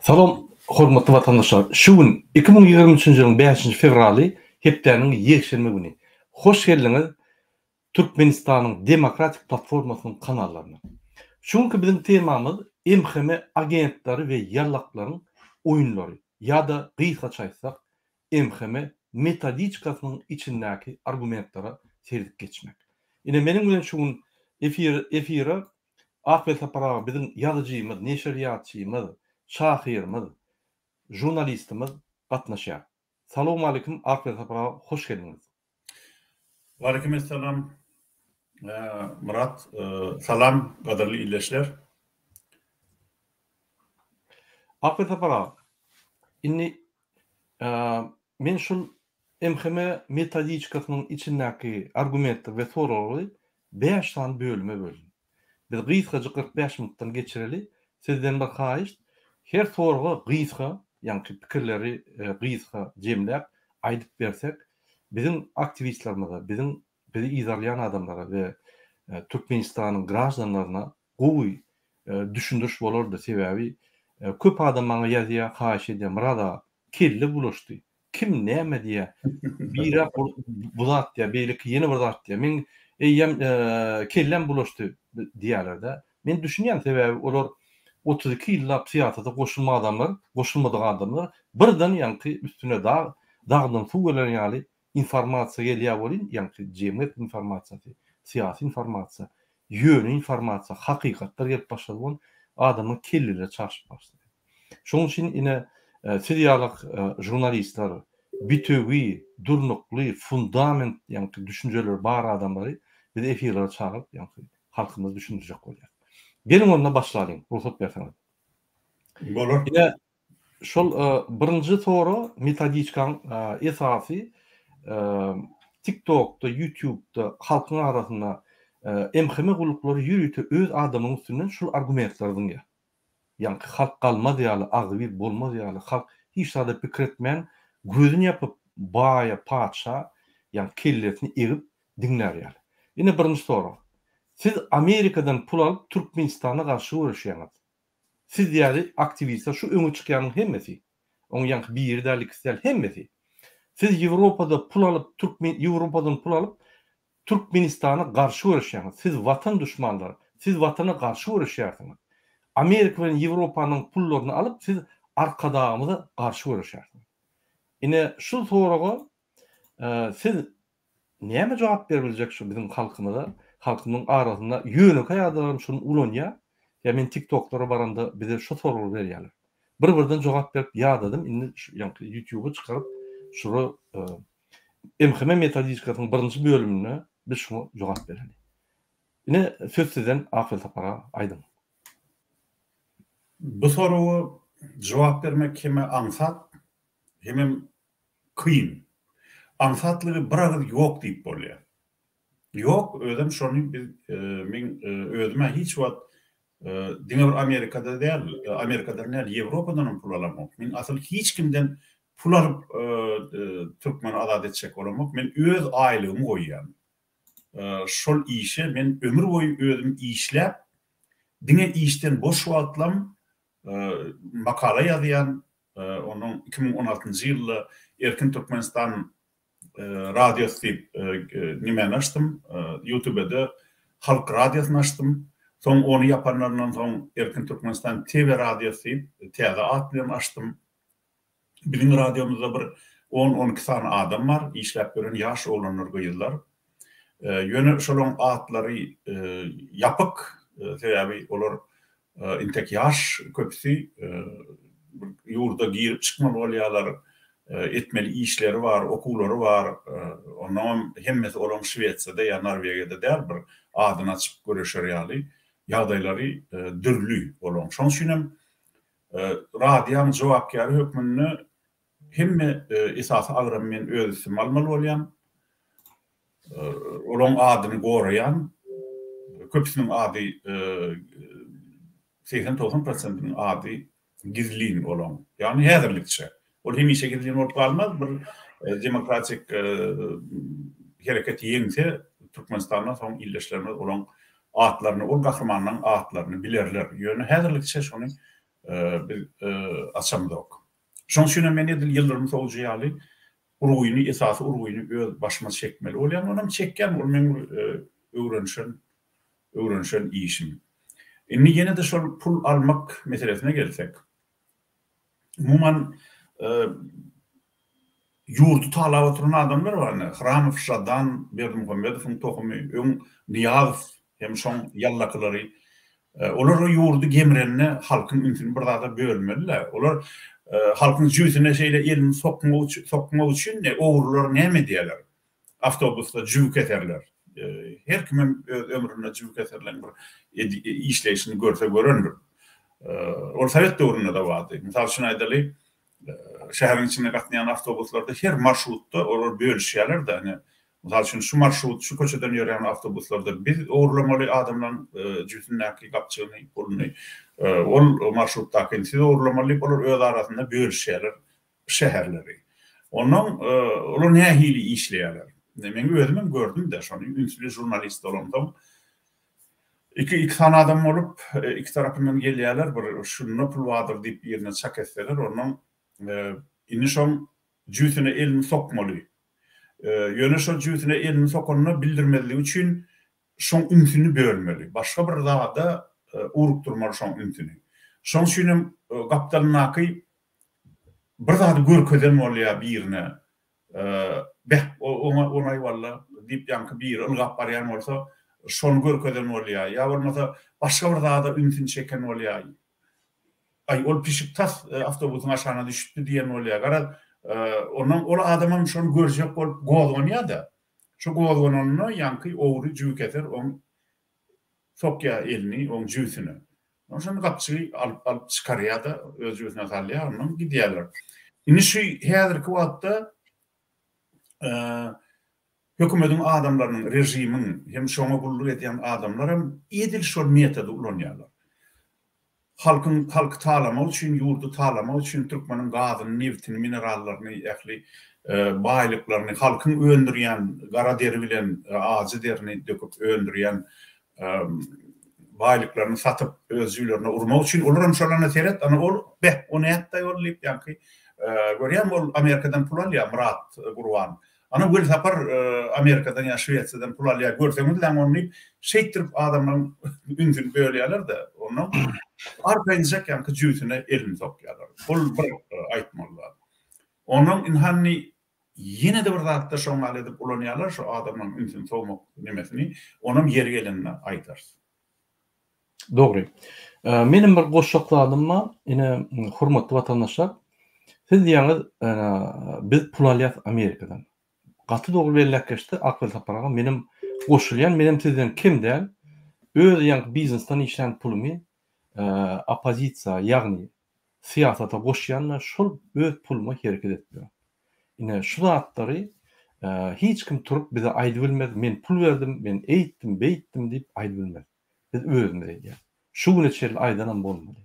Salam hormatly watandaşlar! Şu gün 2023-nji ýylyň bäşinji fewraly hepdäniň ýekşenbe güni. Hoş geldiňiz Türkmenistanyň Demokratik platformasynyň kanallaryna. Şu günki biziň temamyz MHM agentleri we ýallaklaryň oýunlary ýa-da gysgaça aýtsak MHM metodiçkasynyň içindäki argumentlere seredip geçmek. Ine meniň bilen şu gün efir efire Akbel Sapar aga biziň ýazyjymyz, neşirýatçymyz, şahyrymyz, žurnalistimiz gatnaşýar. Salowmalikim Akbel Sapar aga hoş geldiňiz. Waleýkim essalam Myrat salam gadyrly ildeşler. Akbel Sapar aga indi men şul MHM metodiçkasynyň içindäki argumentler we soraglary bäş sany bölüme böldüm. Biz gysgajyk 45 minutdan geçireli. Sizden bir haýyşt, her soraga gysga, ýaňky pikirleri gysga jemläp aýdyp bersek, biziň aktiwistlerimize, biziň bizi yzarlaýan adamlara we Türkmenistanyň graždanlaryna gowy düşündiriş bolardy. Sebäbi köp adam maňa ýazýar, haýyş edýär, Myrat aga, kelle bulaşdy. Kim näme diýýär? Biri bu zat diýýär, beýleki ýene bir zat diýýär. Meň eýýäm kelläm bulaşdy diýýärler-de. Men düşünýän, sebäbi olar 32 ýyllap syýasata goşulma adamlar, goşulmadyk adamlar birden ýaňky üstüne dag, dagdan suw gelen ýaly informasiýa gelýär welin, ýaňky jemgyýet informasiýasy, syýasy informasiýa, ýöne informasiýa, hakykatlar gelip başlady welin, adamyň kelleleri çaşyp başlaýar. Şonuň üçin ine siz ýaly žurnalistler, bitewi, durnukly, fundament ýaňky düşünjeleri bar adamlary biz efirlere çagyryp ýaňky halkymyzy düşündirjek bolýas. Geliň onda başlalyň, rugsat berseňiz. Bolar. Ine şol birinji sorag metodiçkaň esasy TikTokda, YouTubeda halkyň arasynda MHM gulluklary ýörite öz adamynyň üstünden şul argumentleri zyňýar. Ýaňky halk galmaz ýaly, agzybir bolmaz ýaly, halk hiç zada pikir etmän, gözüni ýapyp, baýa, patyşa, ýaňky kellesini egip diňlär ýaly. Ine birinji sorag. Siz Amerikadan pul alyp Türkmenistana garşy göreşýäňiz. Siz ýaly aktiwistler şu öňe çykýanyň hemmesi. Oň ýaňky biri däl, ikisi däl, hemmesi. Siz Ýewropada pul alyp Türkmen Ýewropadan pul alyp Türkmenistana garşy göreşýäňiz. Siz watan duşmanlary. Siz watana garşy göreşýärsiňiz. Amerika bilen Ýewropanyň pullaryny alyp siz Arkadagymyza garşy göreşýärsiňiz. Ine şu soraga siz näme jogap beribiljek şu biziň halkymyza, halkymyň arasynda ýönekeý adamlar şuny ulanýar. Ýa men tiktoklara baramda bize şu soragy berýärler. Bir birden jogap berip ýadadym indi şu ýaňky ýutube çykaryp şura MHM metodiçkasynyň birinji bölüminde biz şuňa jogap bereli. Ine söz sizden Akbel Sapar aga aýdyň. Bu soraga jogap bermek hem-ä aňsat, hemem kyn. Aňsatlygy bir agyz ýok diýip bolýar. Ýok, özem şony biz meň özüm-ä hiç wagt diňe bir Amerikada däl, Amerikadan däl, Ýewropadanam pul alamok. Men asyl hiç kimden pul alyp türkmeni azat etjek bolamok. Men öz aýlygymy goýýan. Şol işe men ömür boýy özüm işläp, diňe işden boş wagtlam makala ýazýan. Ondan 2016-njy ýylda Erkin Türkmenistan radiosy diýip nimäni açdym, ýutubede Halk radiosyny açdym. Soň ony ýapanlaryndan soň Erkin Türkmenistan TV radiosy diýip täze at bilen açdym. Biziň radiomyzda bir on-on iki sany adam bar, işläp ýören ýaş oglanlar, gyzlar. Ýöne şolaryň atlary ýapyk, sebäbi olar Intek ýaş köpüsi bir ýurda girip çykmaly bolýarlar, etmeli işleri bar, okuwlary bar. Onnoňam hemmesi olaryň Şwesiýada ýa Norwegiýada däl bir adyny açyp göreşer ýaly ýagdaýlary dürli olaryň. Şonuň üçin hem radiýaň jogapkäri hökmünde hemme esasy agramy men öz üstüme almaly bolýan. Olaň adyny goraýan, köpüsiniň ady 80-90 prosentiniň ady gizlin olaň. Ýagny häzirlikçe. Ol hemişe gizlin bolup galmaz. Bir demokratik hereket ýeňse Türkmenistanda soň ildeşlerimiz olaň atlaryny, ol gahrymanlaryň atlaryny bilerler. Ýöne häzirlikçe şony. biz açamzok. Şonuň üçin hem men edil ýyldyrym sowujy ýaly urgyny, esasy urgyny öz başyma çekmeli bolýan, onam çekýän, ol meň bir öwrenişen, öwrenişen işim. Indi ýene-de şol pul almak meselesine gelsek, umuman, ýurdy talap oturan adamlar bar ine, Hramow, Žadan, Berdimuhamedowyň tohumy, öň Nyýazow hem şoň ýallakylary. Olar o ýurdy gemrende halkyň ünsüni bir zada bölmeli-dä. Olar halkyň jübüsine şeýle elini sokmak üçin ogrular näme edýärler? Awtobusda jübi keserler. Her kimem öz ömründe jübi keserleň bir işleýşini görse görendir. Ol sowet döwründe-de bardy. Mysal üçin aýdaly, şäheriň içinde gatnaýan awtobuslarda her marşrutda olar bölüşýärler-de, ine, mysal üçin, şu marşrut, şu köçeden ýörýän awtobuslarda biz ogurlamaly adamlaryň jübüsindäki gapjygyny, puluny, ol marşrutdakyny siz ogurlamaly diýip, olar öz arasynda bölüşýärler şäherleri. Onnoň olar nähili işleýärler? Men özümem gördüm-de şony, ünsli žurnalist bolamsoň. Iki, iki sany adam bolup, iki tarapyndan gelýärler, bir şunda pul bardyr diýip birine çak etseler, onnoň indi şoň jübüsine elini sokmaly. Ýöne şol jübüsine elini sokanda bildirmezligi üçin şoň ünsüni bölmeli. Başga bir zada ugrukdyrmaly şoň ünsüni. Şoň üçinem gapdalyndaky bir zady görkezen bolýar birine, Beh, oňa onaý walla diýip ýaňky biri ylgap barýan bolsa, şony görkezen bolýar. Ýa bolmasa başga bir zada ünsüni çeken bolýar. Aý, ol pişik tas awtobusyň aşagyna düşüpdi diýen bolýar. Garaz, ondan ol adamam şony görjek bolup gozganýar-da. Şo gozgananda ýaňky ogry jübikeser oň Sokýar elini oň jübüsine. Ondan şony gapjygy alyp alyp çykarýar-da, öz jübüsine salýar, ondan gidýärler. Indi şu häzirki wagtda hökümediň adamlarynyň, režimiň hem şoňa gulluk edýän adamlar hem edil şol metody ulanýarlar. Halkyň halky talamak üçin, ýurdy talamak üçin türkmeniň gazyny, nebtini, minerallaryny, ähli baýlyklaryny, halkyň öndürýän gara deri bilen ajy derini döküp öndürýän baýlyklaryny satyp öz jübülerine urmak üçin olaram şol ana seret ana ol beh o nätdaý ol diýip ýaňky görýäňmi ol Amerikadan pul alýar Myrat Gurban Ana Welsapar Amerikadan ýa Şwesiýadan pul alýar, görseňizläň ony diýip, şeýtdirip adamlaryň ünsüni bölýärler-de, onnoň arkaýynjak ýaňky jübüsine elini sokýarlar. Ol bir aýtmaly zat. Onnoň ynha indi ýene-de bir zatda şoň ýaly edip ulanýarlar, şu adamlaryň ünsüni sowmak nemesini, onam ýeri gelende aýdarys. Dogry. Menem bir goşjak zadym bar. Ine, hormatly watandaşlar, siz diýýäňiz, biz pul alýas Amerikadan. Gaty dogry belläp geçdi Akbel Sapar aga. Menem goşulýan, menem sizden kem däl. Öz ýaňky biznesden işlän pulumy oppozisiýa, ýagny syýasata goşýan-da şol öz puluma hereket etýän. Ine, şu zatlary hiç kim turup bize aýdybilmez, men pul berdim, men eýtdim, beýtdim diýip aýdybilmez. Biz özümiz edýäs. Şu güne çenli aýdanam bolmady.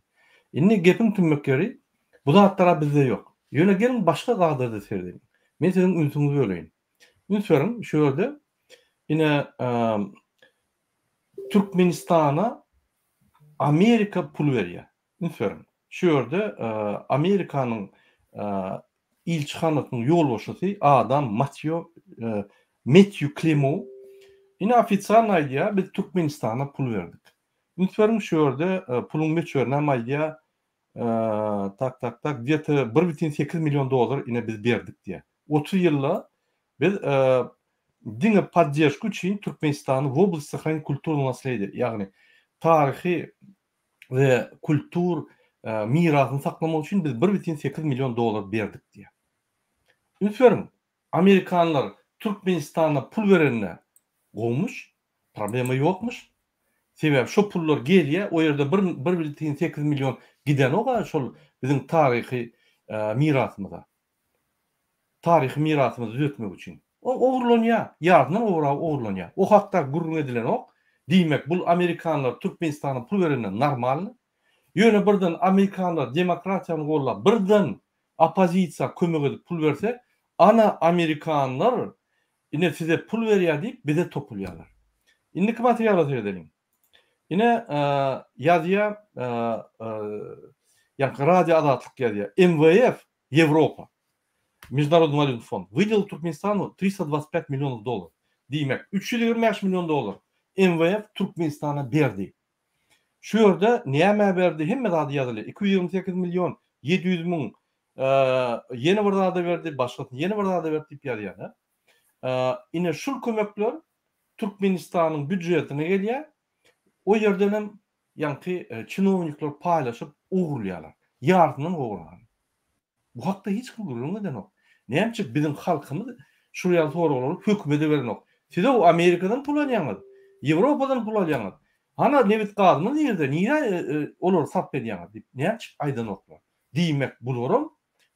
Indi gepiň tümmek ýeri, bu zatlar-a bizde ýok. Ýöne geliň başga zada-da seredeliň. Men siziň ünsüňizi böleýin. Üns beriň, şu ýerde ine Türkmenistana Amerika pul berýär. Üns beriň, şu ýerde Amerikanyň ilçihanasynyň ýolbaşçysy Adam Matýo Metýu Klimo ine ofitsialno aýdýar, biz Türkmenistana pul berdik. Üns beriň, şu ýerde puluň möçberinem aýdýar, tak tak tak gde-to 1,8 million dollar ine biz berdik diýýär. 30 ýylda biz diňe podderžka üçin Türkmenistany w oblast sahranit kulturnogo naslediýa, ýagny taryhy we kultur mirasyny saklamak üçin biz 1,8 million dollar berdik diýýär. Üns beriň, amerikanlar Türkmenistana pul berende gowumyş, problema ýokmuş. Sebäbi şo pullar gelýär, o ýerde 1,8 million gidenok-a şol biziň taryhy mirasymyza. Taryhy mirasymyzy düzetmek üçin. O ogurlanýar, ýaryndan gowragy ogurlanýar. O hakda gürrüň edilenok. Diýmek, bul amerikanlar Türkmenistana pul berende normalny. Ýöne birden amerikanlar demokratiýany gollap, birden oppozisiýa kömek edip pul berse, ana amerikanlar ine size pul berýär diýip bize topulýarlar. Indiki materiala seredeliň. Ine, ýazýar, Ýaňky Radio Azatlyk ýazýar. MWF, Ýewropa, Международный walýutny fond, wydelil Türkmenistanu 325 millionov dollar. Diýmek, 325 million dollar MWF Türkmenistana berdi. Şu ýerde nämä berdi, hemme zady ýazylýar. 228 million 700 müň ýene bir zada berdi, başgasyny ýene bir zada berdi diýip ýazýar. Ine şul kömekler Türkmenistanyň býujetine gelýär. O ýerdenem ýaňky çinownikler paýlaşyp ogurlaýarlar. Ýarysyndan gowragyny. Bu hakda hiç kim gürrüň edenok. Näme üçin biziň halkymyz şul ýaly soraglary hökümede berenok. Siz-ow Amerikadan pul alýaňyz, Ýewropadan pul alýaňyz. Hana nebit-gazymyz nirde, nirä olary sarp edýäňiz diýip näme üçin aýdanoklar. Diýmek bularam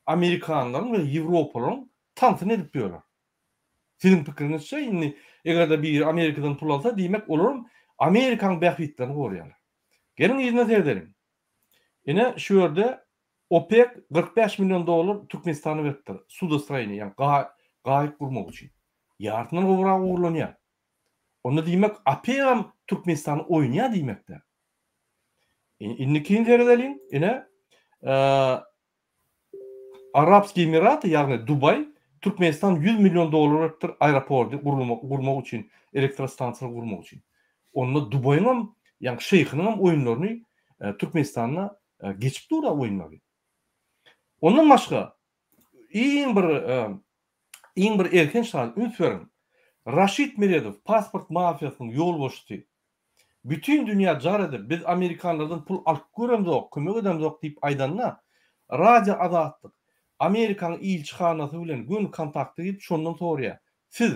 amerikanlaryň we ýewropalaryň tansyny edip ýörler. Siziň pikiriňizçe indi eger-de biri Amerikadan pul alsa diýmek olaram Amerikaň bähbitlerini goraýarlar. Geliň yzyna seredeliň. Ine şu ýerde OPEK 45 million dollar Türkmenistana beripdir sudostroýeniýe ýagny gaýyk gurmak üçin. Ýarysyndan gowragy ogurlanýar. Onda diýmek OPEGam Türkmenistany oýnaýar diýmekdä. Indikini seredeliň. Ine Arabskiý Emiraty, ýagny Dubaý Türkmenistan 100 million dollar beripdir aeroporty gurmak üçin, elektrostansiýa gurmak üçin. Onda Dubaýyňam, ýagny şeýhiniňem oýunlaryny Türkmenistanda geçip dur-a oýunlary. Ondan başga iň bir iň bir elhenç zat üns beriň. Raşid Meredow pasport mafiýasynyň ýolbaşçysy Bütin dünýä jar edip, biz amerikanlardan pul alyp göremzok, kömek edemzok diýip aýdanda, Radio Azatlyk Amerikanyň ilçihanasy bilen göni kontakta girip şondan soraýar, siz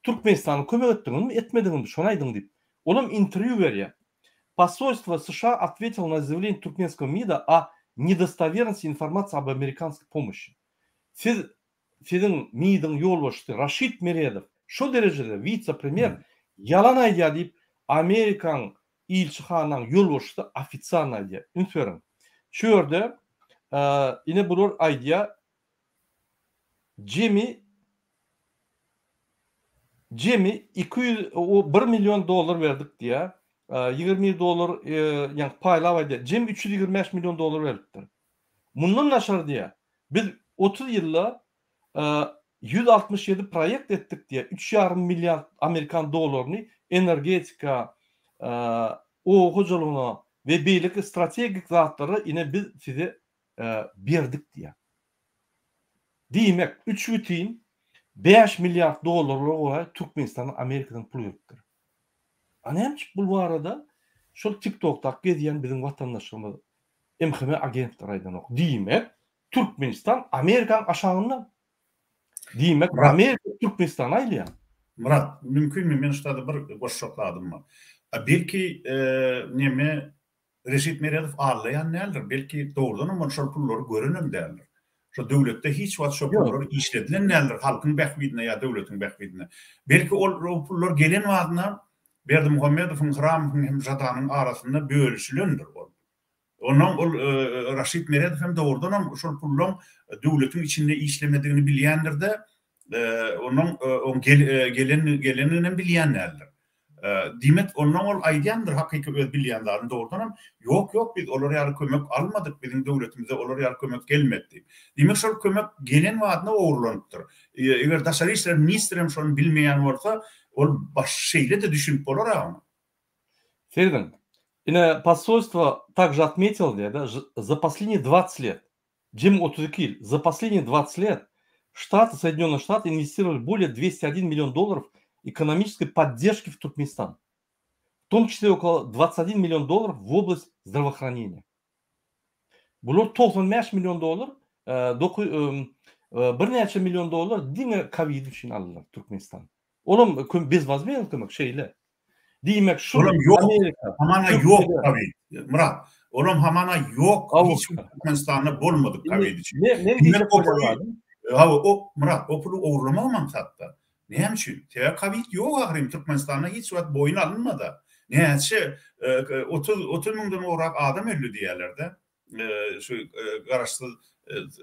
Türkmenistana kömek etdiňizmi, etmediňizmi, şony aýdyň diýip. Olam interwýu berýär. Posolstvo США ответило на заявление туркменского МИДа о недостоверности информации об американской помощи. Siz Siziň MİD-iň ýolbaşçysy Raşid Meredow şo derejede wise-premýer ýalan aýdýar diýip, Amerikaň ilçihanaň ýolbaşçysy ofitsialno aýdýar. Üns beriň. Şu ýerde ine bular aýdýar, jemi jemi 201 million dollar berdik diýýär. 20 dollar ýaňky paýlap aýdýar. Jemi 325 million dollar berlipdir. Mundan daşary diýýär, biz 30 ýylda 167 proýekt etdik diýýär, üç ýarym milliard amerikan dollaryny energetika, oba hojalygyna we beýleki strategik zatlara ine biz size berdik diýýär. Diýmek, üç bütin bäş milliard dollara golaý Türkmenistana Amerikadan pul gelipdir. A näme üçin bul barada şol TikTokdaky gezýän biziň watandaşlarymyz MHM agentleri aýdanok. Diýmek, Türkmenistan Amerikanyň aşagynda. Diýmek, Amerika Türkmenistana aýlaýar. Myrat, mümkinmi men şu taýda bir goşjak zadym bar. Belki neme Reşit Meredow aldaýan däldir, belki dogrudanam ol şol pullary görenem däldir. Şo döwletde hiç wagt şo pullar işledilen däldir halkyň bähbidine ýa döwletiň bähbidine. Belki ol pullar gelen badyna Berdimuhamedowyň, Hramowyň hem Žadanyň arasynda bölüşilendir ol. Onnoň ol Raşid Meredow hem dogrudanam şol pullaň döwletiň içinde işlemedigini bilýändir-de, onuň oň gelen gelendiginem bilýän däldir. Diýmek, onnoň ol aýdýandyr hakyky öz bilýän zadyny dogrudanam, ýok, ýok biz olar ýaly kömek almadyk, biziň döwletimize olar ýaly kömek gelmedi diýip. Diýmek, şol kömek gelen badyna ogurlanypdyr. Eger daşary işler ministrem şony bilmeýän bolsa, ol baş şeýle-de düşünip bolar-a oňa. Serediň, ine posolstwo также отметило diýýär-de, za последние 20 лет, jemi 32 ýyl, za последние 20 лет Штаты, Соединенные Штаты инвестировали более 201 миллион долларов экономической поддержки в Туркменистан, в том числе около 21 миллион долларов в область здравоохранения. Bular 95 million dollar, birnäçe million dollar diňe kowid üçin aldylar Türkmenistan. Olam bezwazmezno kömek şeýle. Diýmek şu Olam ýok. Hamana ýok kowid. Myrat, olam hamana ýok. Hiç Türkmenistanda bolmadyk kowid üçin. Men diýjek bolýan Hawa, o Myrat, o puly ogurlamagam aňsatda. Näme üçin? Sebäbi kowid ýok ahyryn Türkmenistanda hiç wagt boýun alynmada. Näçe 30 30 müňden gowrak adam öldi diýýärler-de. Şu garaşsyz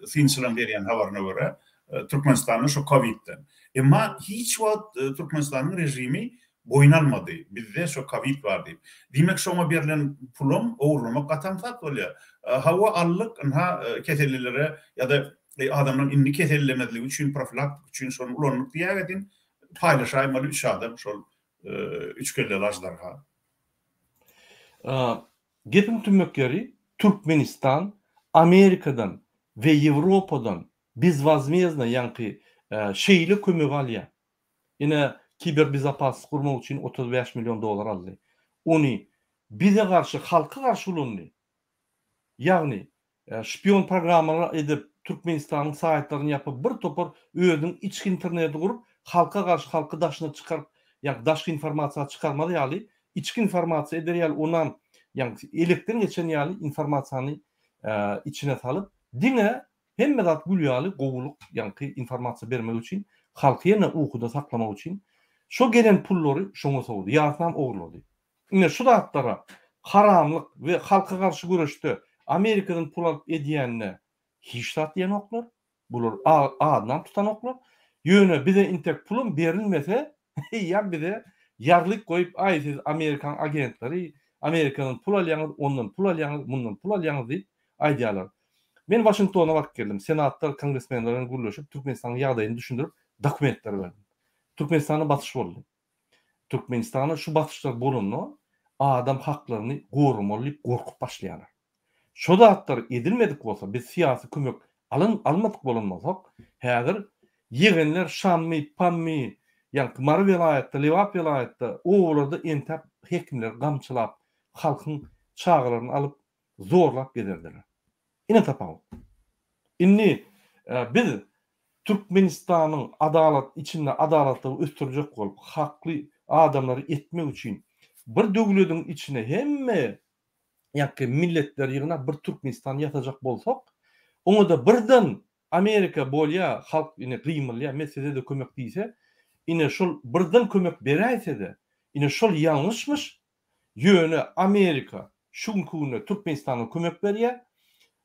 synçylaryň berýän habaryna görä, Türkmenistanda şu kowidden. Emma hiç wagt Türkmenistanyň režimi. boýun almady, bizde şo kowid bar diýip. Diýmek şoňa berlen pulam ogurlamak gaty aňsat bolýar. Hawa aldyk, ynha kesellilere ýa-da adamlaryň indi kesellemezligi üçin profilaktika üçin şony ulandyk diýägedin, paýlaşaýmaly üç adam şol üç kelleli aždarha. Gepiň tümmek ýeri Türkmenistan Amerikadan we Ýewropadan bezwazmezno ýaňky şeýle kömegi alýar. Ine kiberbezopaslyk gurmak üçin 35 million dollar aldy. Ony bize garşy halka garşy ulandy. Ýagny şpion programmalar edip Türkmenistanyň saýtlaryny ýapyp bir topar özüniň içki interneti gurup halka garşy halky daşyna çykaryp ýagny daşky informasiýa çykarmaz ýaly içki informasiýa eder ýaly onam ýagny elekden geçen ýaly informasiýany içine salyp diňe hemme zat gül ýaly gowulyk ýaňky informasiýa bermek üçin halky ýene ukuda saklamak üçin şo gelen pullary şoňa sowdy ýarysynam ogurlady. Ine şu zatlara haramlyk we halka garşy göreşde Amerikadan pul alyp edýänine hiç zat diýenoklar. Bular adynam tutanoklar. Ýöne bize intek pulum berilmese eýýäm bize ýarlyk goýup aý siz Amerikan agentleri Amerikadan pul alýaňyz ondan pul alýaňyz mundan pul alýaňyz diýip aýdýarlar. Men Waşingtona baryp geldim. Senatlar kongresmenler bilen gürleşip Türkmenistanyň ýagdaýyny düşündirip dokumentler berdim. Türkmenistanda basyş boldy. Türkmenistanda şu basyşlar bolanda adam haklaryny goramaly diýip gorkup başlaýarlar. Şo zatlar edilmedik bolsa, biz syýasy kömek alan almadyk bolan bolsak, häzir ýegenler Şammy, Pammy, ýaňky Mary welaýatda, Lebap welaýatda, obalarda entäp hekimleri gamçylap, halkyň çagalaryny alyp zorlap gezerdiler. Ine tapawut. Indi biz Türkmenistanyň adalat içinde adalatlygy ösdürjek bolup, hakly adamlary etmek üçin bir döwlediň içine hemme ýaňky milletleri ýygnap bir Türkmenistan ýasajak bolsak, oňada birden Amerika bolýa halk ine gymylýa men sizede kömek diýse, ine şol birden kömek beräýsede, ine şol ýalňyşmyş, Ýöne Amerika şu günki günde Türkmenistana kömek berýär,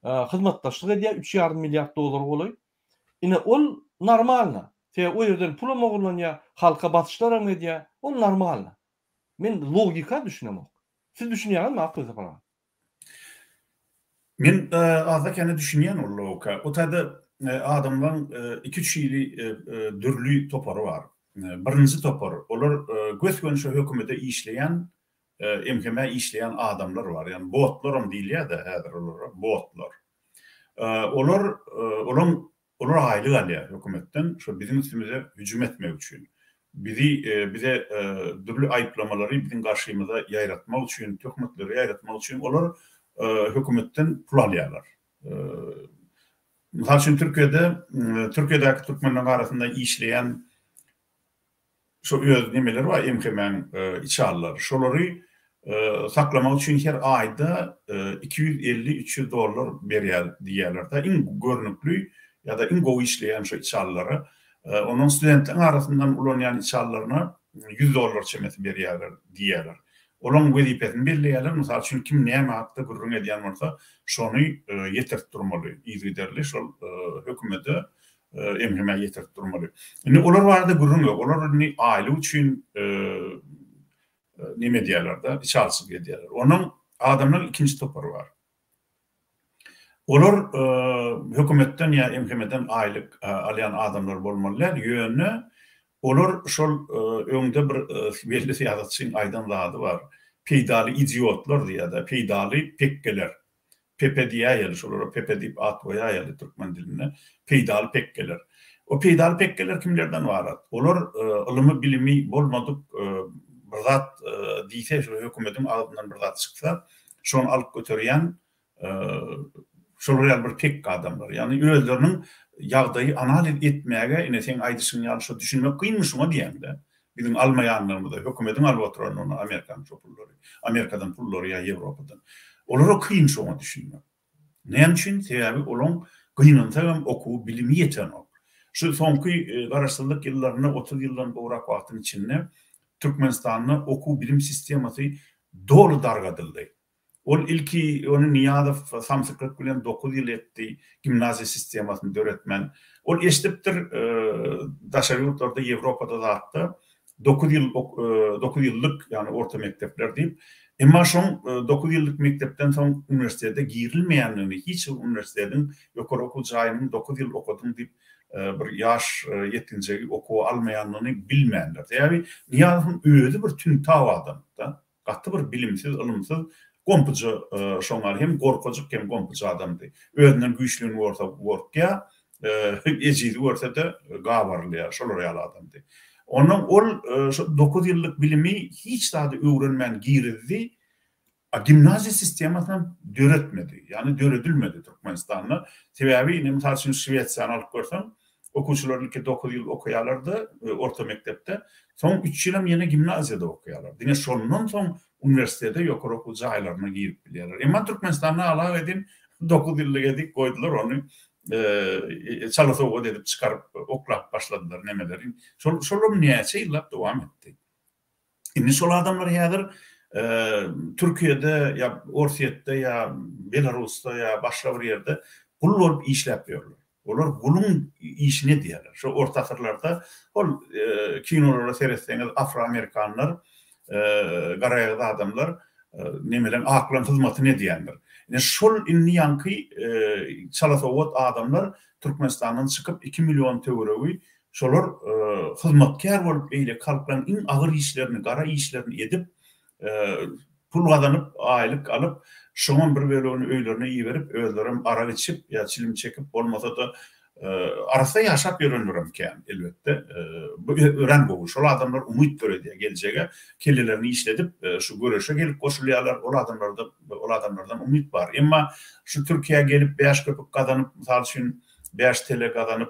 hyzmatdaşlyk edýär, üç ýarym milliard dollara golaý. Ine ol normalno. Sebäbi o ýerden pulam ogurlanýar, halka basyşlaram edýär. Ol normalno. Men logika düşünemok. Siz düşünýäňizmi Akgül Sapar aga? Men azda-kände düşünýän ol logika. O taýda adamlaryň iki-üç hili dürli topary bar. Birinji topar, olar gös-göni şo hökümete işleýän, MHM-ä işleýän adamlar bar. Ýagny botlaram diýilýär-de häzir olara, botlar. Olar, olaň, olar aýlyk alýar hökümetden şo biziň üstümize hüjüm etmek üçin. Bizi, bize dürli aýyplamalary biziň garşymyza ýaýratmak üçin, töhmetleri ýaýratmak üçin olar hökümetden pul alýarlar. Mysal üçin Türkiýede, Türkiýedäki türkmenleriň arasynda işleýän şo öz nemeleri bar MHM-iň içalylary. Şolary saklamak üçin her aýda 250, 300 dollar berýär diýýärler-de. Iň görnükli ýa-da iň gowy işleýän şo içalylara. Ondan studentleriň arasyndan ulanýan içalylaryna 100 dollar çemesi berýärler diýýärler. Olaň wezipesini belleýärler, mysal üçin, kim näme hakda gürrüň edýän bolsa, şony ýetirip durmaly, yzygiderli şol hökümete, MHM-ä ýetirip durmaly. Indi olar barada gürrüň ýok, olar indi aýlyk üçin neme edýärler-de, içalyçylyk edýärler. Ondan adamlaryň ikinji topary bar. Olar hökümetden ýa MHM-den aýlyk alýan adamlar bolmaly däl, ýöne olar şol öňde bir belli syýasatçyň aýdan zady bar, peýdaly idiotlar diýýär-de, peýdaly pekgeler. Pepe diýäýeli, şolara pepe diýip at goýaýaly türkmen dilinde, peýdaly pekgeler. O peýdaly pekgeler kimlerden ybarat? Olar ylymy-bilimi bolmadyk bir zat diýse, şol hökümetiň agzyndan bir zat çyksa, şony alyp göterýän şolar ýaly bir pekge adamlar. Ýagny özleriniň ýagdaýy analiz etmäge, ine seň aýdyşyň ýaly şo düşünmek kynmy şuňa diýäňde. Biziň almaýanlygymyza, hökümediň alyp oturanyny Amerikanyň şo pullary, Amerikadan pullary ýa Ýewropadan. Olara kyn şoňa düşünmek. Näme üçin? Sebäbi olaň gynansagam okuwy, bilimi ýetenok. Şu soňky garaşsyzlyk ýyllarynda 30 ýyldan gowrak wagtyň içinde Türkmenistanda okuw-bilim sistemasy doly dargadyldy. Ol ilki ony Nyýazow samsyklyk bilen dokuz ýyl etdi, gimnaziýa sistemasyny döretmän. Ol eşidipdir, daşary ýurtlarda, Ýewropada zatda. 9 ýyl 9 ýyllyk, ýagny orta mekdepler diýip. Emma şoň 9 ýyllyk mekdepden soň uniwersitete girilmeýändigini, hiç bir uniwersitetiň, ýokary okuw jaýynyň 9 ýyl okadyň diýip bir ýaş ýetginjegi okuwa almaýandygyny bilmändir. Sebäbi Nyýazowyň özi bir tüňtaw adamdy-da. Gaty bir bilimsiz, ylymsyz, gompuja şoň ýaly hem gorkajyk hem gompuja adamdy. Özünden güýçlüni görse gorkýar, ejizi görse-de gabarylýar, şolar ýaly adamdy. Onnoň ol şo dokuz ýyllyk bilimi hiç zady öwrenmän girizdi, a gimnaziýa sistemasynam döretmedi, ýagny döredilmedi Türkmenistanda. Sebäbi ine mysal üçin Şwesiýany alyp görseň, Okuwçylar ilki dokuz ýyl okaýarlar-da orta mekdepde, soň üç ýylam ýene gimnaziýada okaýarlar. Diňe şondan soň uniwersitete, ýokary okuw jaýlaryna girip bilýärler. Emma Türkmenistanda alaw edin dokuz ýyllyk edip goýdular, ony çala sowgat edip çykaryp oklap başladylar nemeleri. Şol şolam näçe ýyllap dowam etdi. Indi şol adamlar häzir Türkiýede ýa Orsýetde ýa Belarusda ýa başga bir ýerde gul bolup işläp ýörler. Olar guluň işini edýärler. Şo orta asyrlarda ol kinolara seretseňiz afroamerikanlar, garaýagyz adamlar nemeleň aklaň hyzmatyny edýändir. Ine şol indi ýaňky çalasowat adamlar Türkmenistandan çykyp iki million töweregi Şolar hyzmatkär bolup beýleki halklaryň iň agyr işlerini, gara işlerini edip, pul gazanyp, aýlyk alyp, şoňam bir bölegini öýlerine iberip, özlerem arak içip ýa çilim çekip, bolmasa-da arassa ýaşap ýörenlerem kän, elbetde. Bu örän gowy. Şol adamlar umyt döredýär geljege, kellelerini işledip, şu göreşe gelip goşulýarlar, ol adamlarda, ol adamlardan umyt bar. Emma şu Türkiýä gelip bäş köpük gazanyp, mysal üçin, bäş TL gazanyp,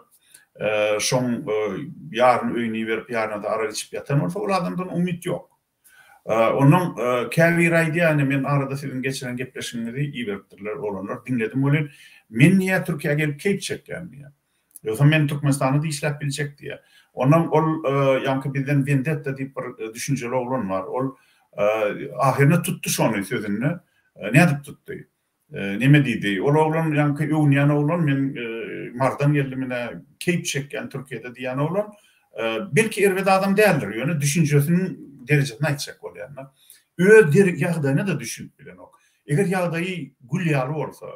şoň ýaryny öýüne iberip, ýaryna-da arak içip ýatan bolsa, ol adamdan umyt ýok. Onnoň käbiri aýdýar, ine men arada siziň geçiren gepleşigiňizi iberipdirler oglanlar, diňledim welin, men diýýär Türkiýä gelip keýp çekýän diýýär. Ýogsam men Türkmenistanda-da işläp biljek diýýär. Onnoň ol ýaňky bizden wendetta diýip bir düşünjeli oglan bar. Ol ahyrynda tutdy şony sözünde. Nädip tutdy? Neme diýdi? Ol oglan ýaňky öwünýän oglan men Mardan geldim ine keýp çekýän Türkiýede diýýän oglan belki erbet adam däldir ýöne düşünjesiniň derejesini aýtjak bolýan-da. Öz ýagdaýyna-da düşünip bilenok. Eger ýagdaýy gül ýaly bolsa,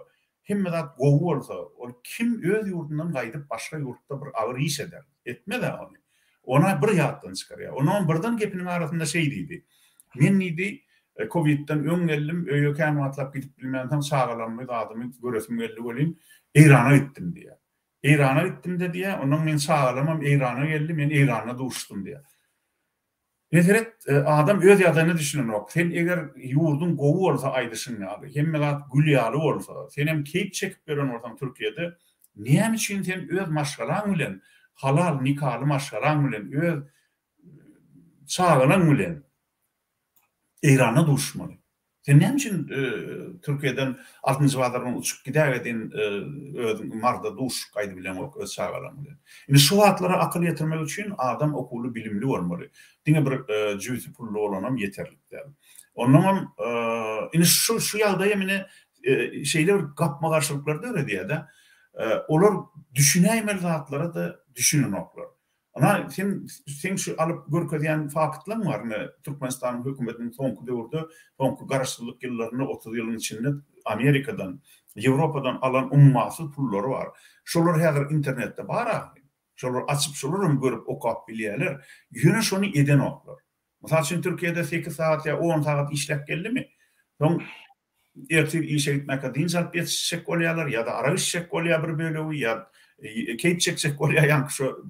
hemme zat gowy bolsa, ol kim öz ýurdundan gaýdyp başga ýurtda bir agyr iş eder? Etmez-ä ony. Ony bir ýatdan çykarýar. Onam birden gepiniň arasynda şeý diýdi. Men diýdi, Kowidden öň geldim, öýe kän wagtlap gidip bilmänsoň çagalarymy, zadymy göresim geldi welin, Eýrana gitdim diýýär. Eýrana gitdim-de diýýär, onnoň meň çagalarymam Eýrana geldi, men Eýranda duşdum diýýär. Ine seret, adam öz ýagdaýyna düşünenok. Sen eger ýurduň gowy bolsa aýdyşyň ýaly, hemme zat gül ýaly bolsa, senem keýp çekip ýören bolsaň Türkiýede, näme üçin sen öz maşgalaň bilen, halal nikaly maşgalaň bilen, öz çagalaň bilen Eýranda duşmaly? Sen näme üçin Türkiýeden Altynjy bazardan uçup gidägedin özüň Marda duşup gaýdybileňok öz çagalaň bilen. Indi şu zatlara akyl ýetirmek üçin adam okuwly bilimli bolmaly. Diňe bir jübüsi pully bolanam ýeterlik däl. Onnoňam indi şu şu ýagdaýam ine şeýle bir gapma-garşylyklar döredýär-de. Olar düşünäýmeli zatlara-da düşünenoklar. Ynha, sen, seň şu alyp görkezýän faktlaň bar, ine, Türkmenistanyň hökümetiniň soňky döwürde, soňky garaşsyzlyk ýyllarynda, 30 ýylyň içinde Amerikadan, Ýewropadan alan ummasyz pullary bar. Şolar häzir internetde bar ahyryn. Şolary açyp, şolaram görüp, okap bilýärler. Ýöne şony edenoklar. Mysal üçin, Türkiýede sekiz sagat ýa on sagat işläp geldimi, soň Ertir işe gitmäkä dynç alyp ýetişjek bolýarlar ýa-da arak içjek bolýar bir bölegi ýa keýp çekjek bolýar ýaňky şu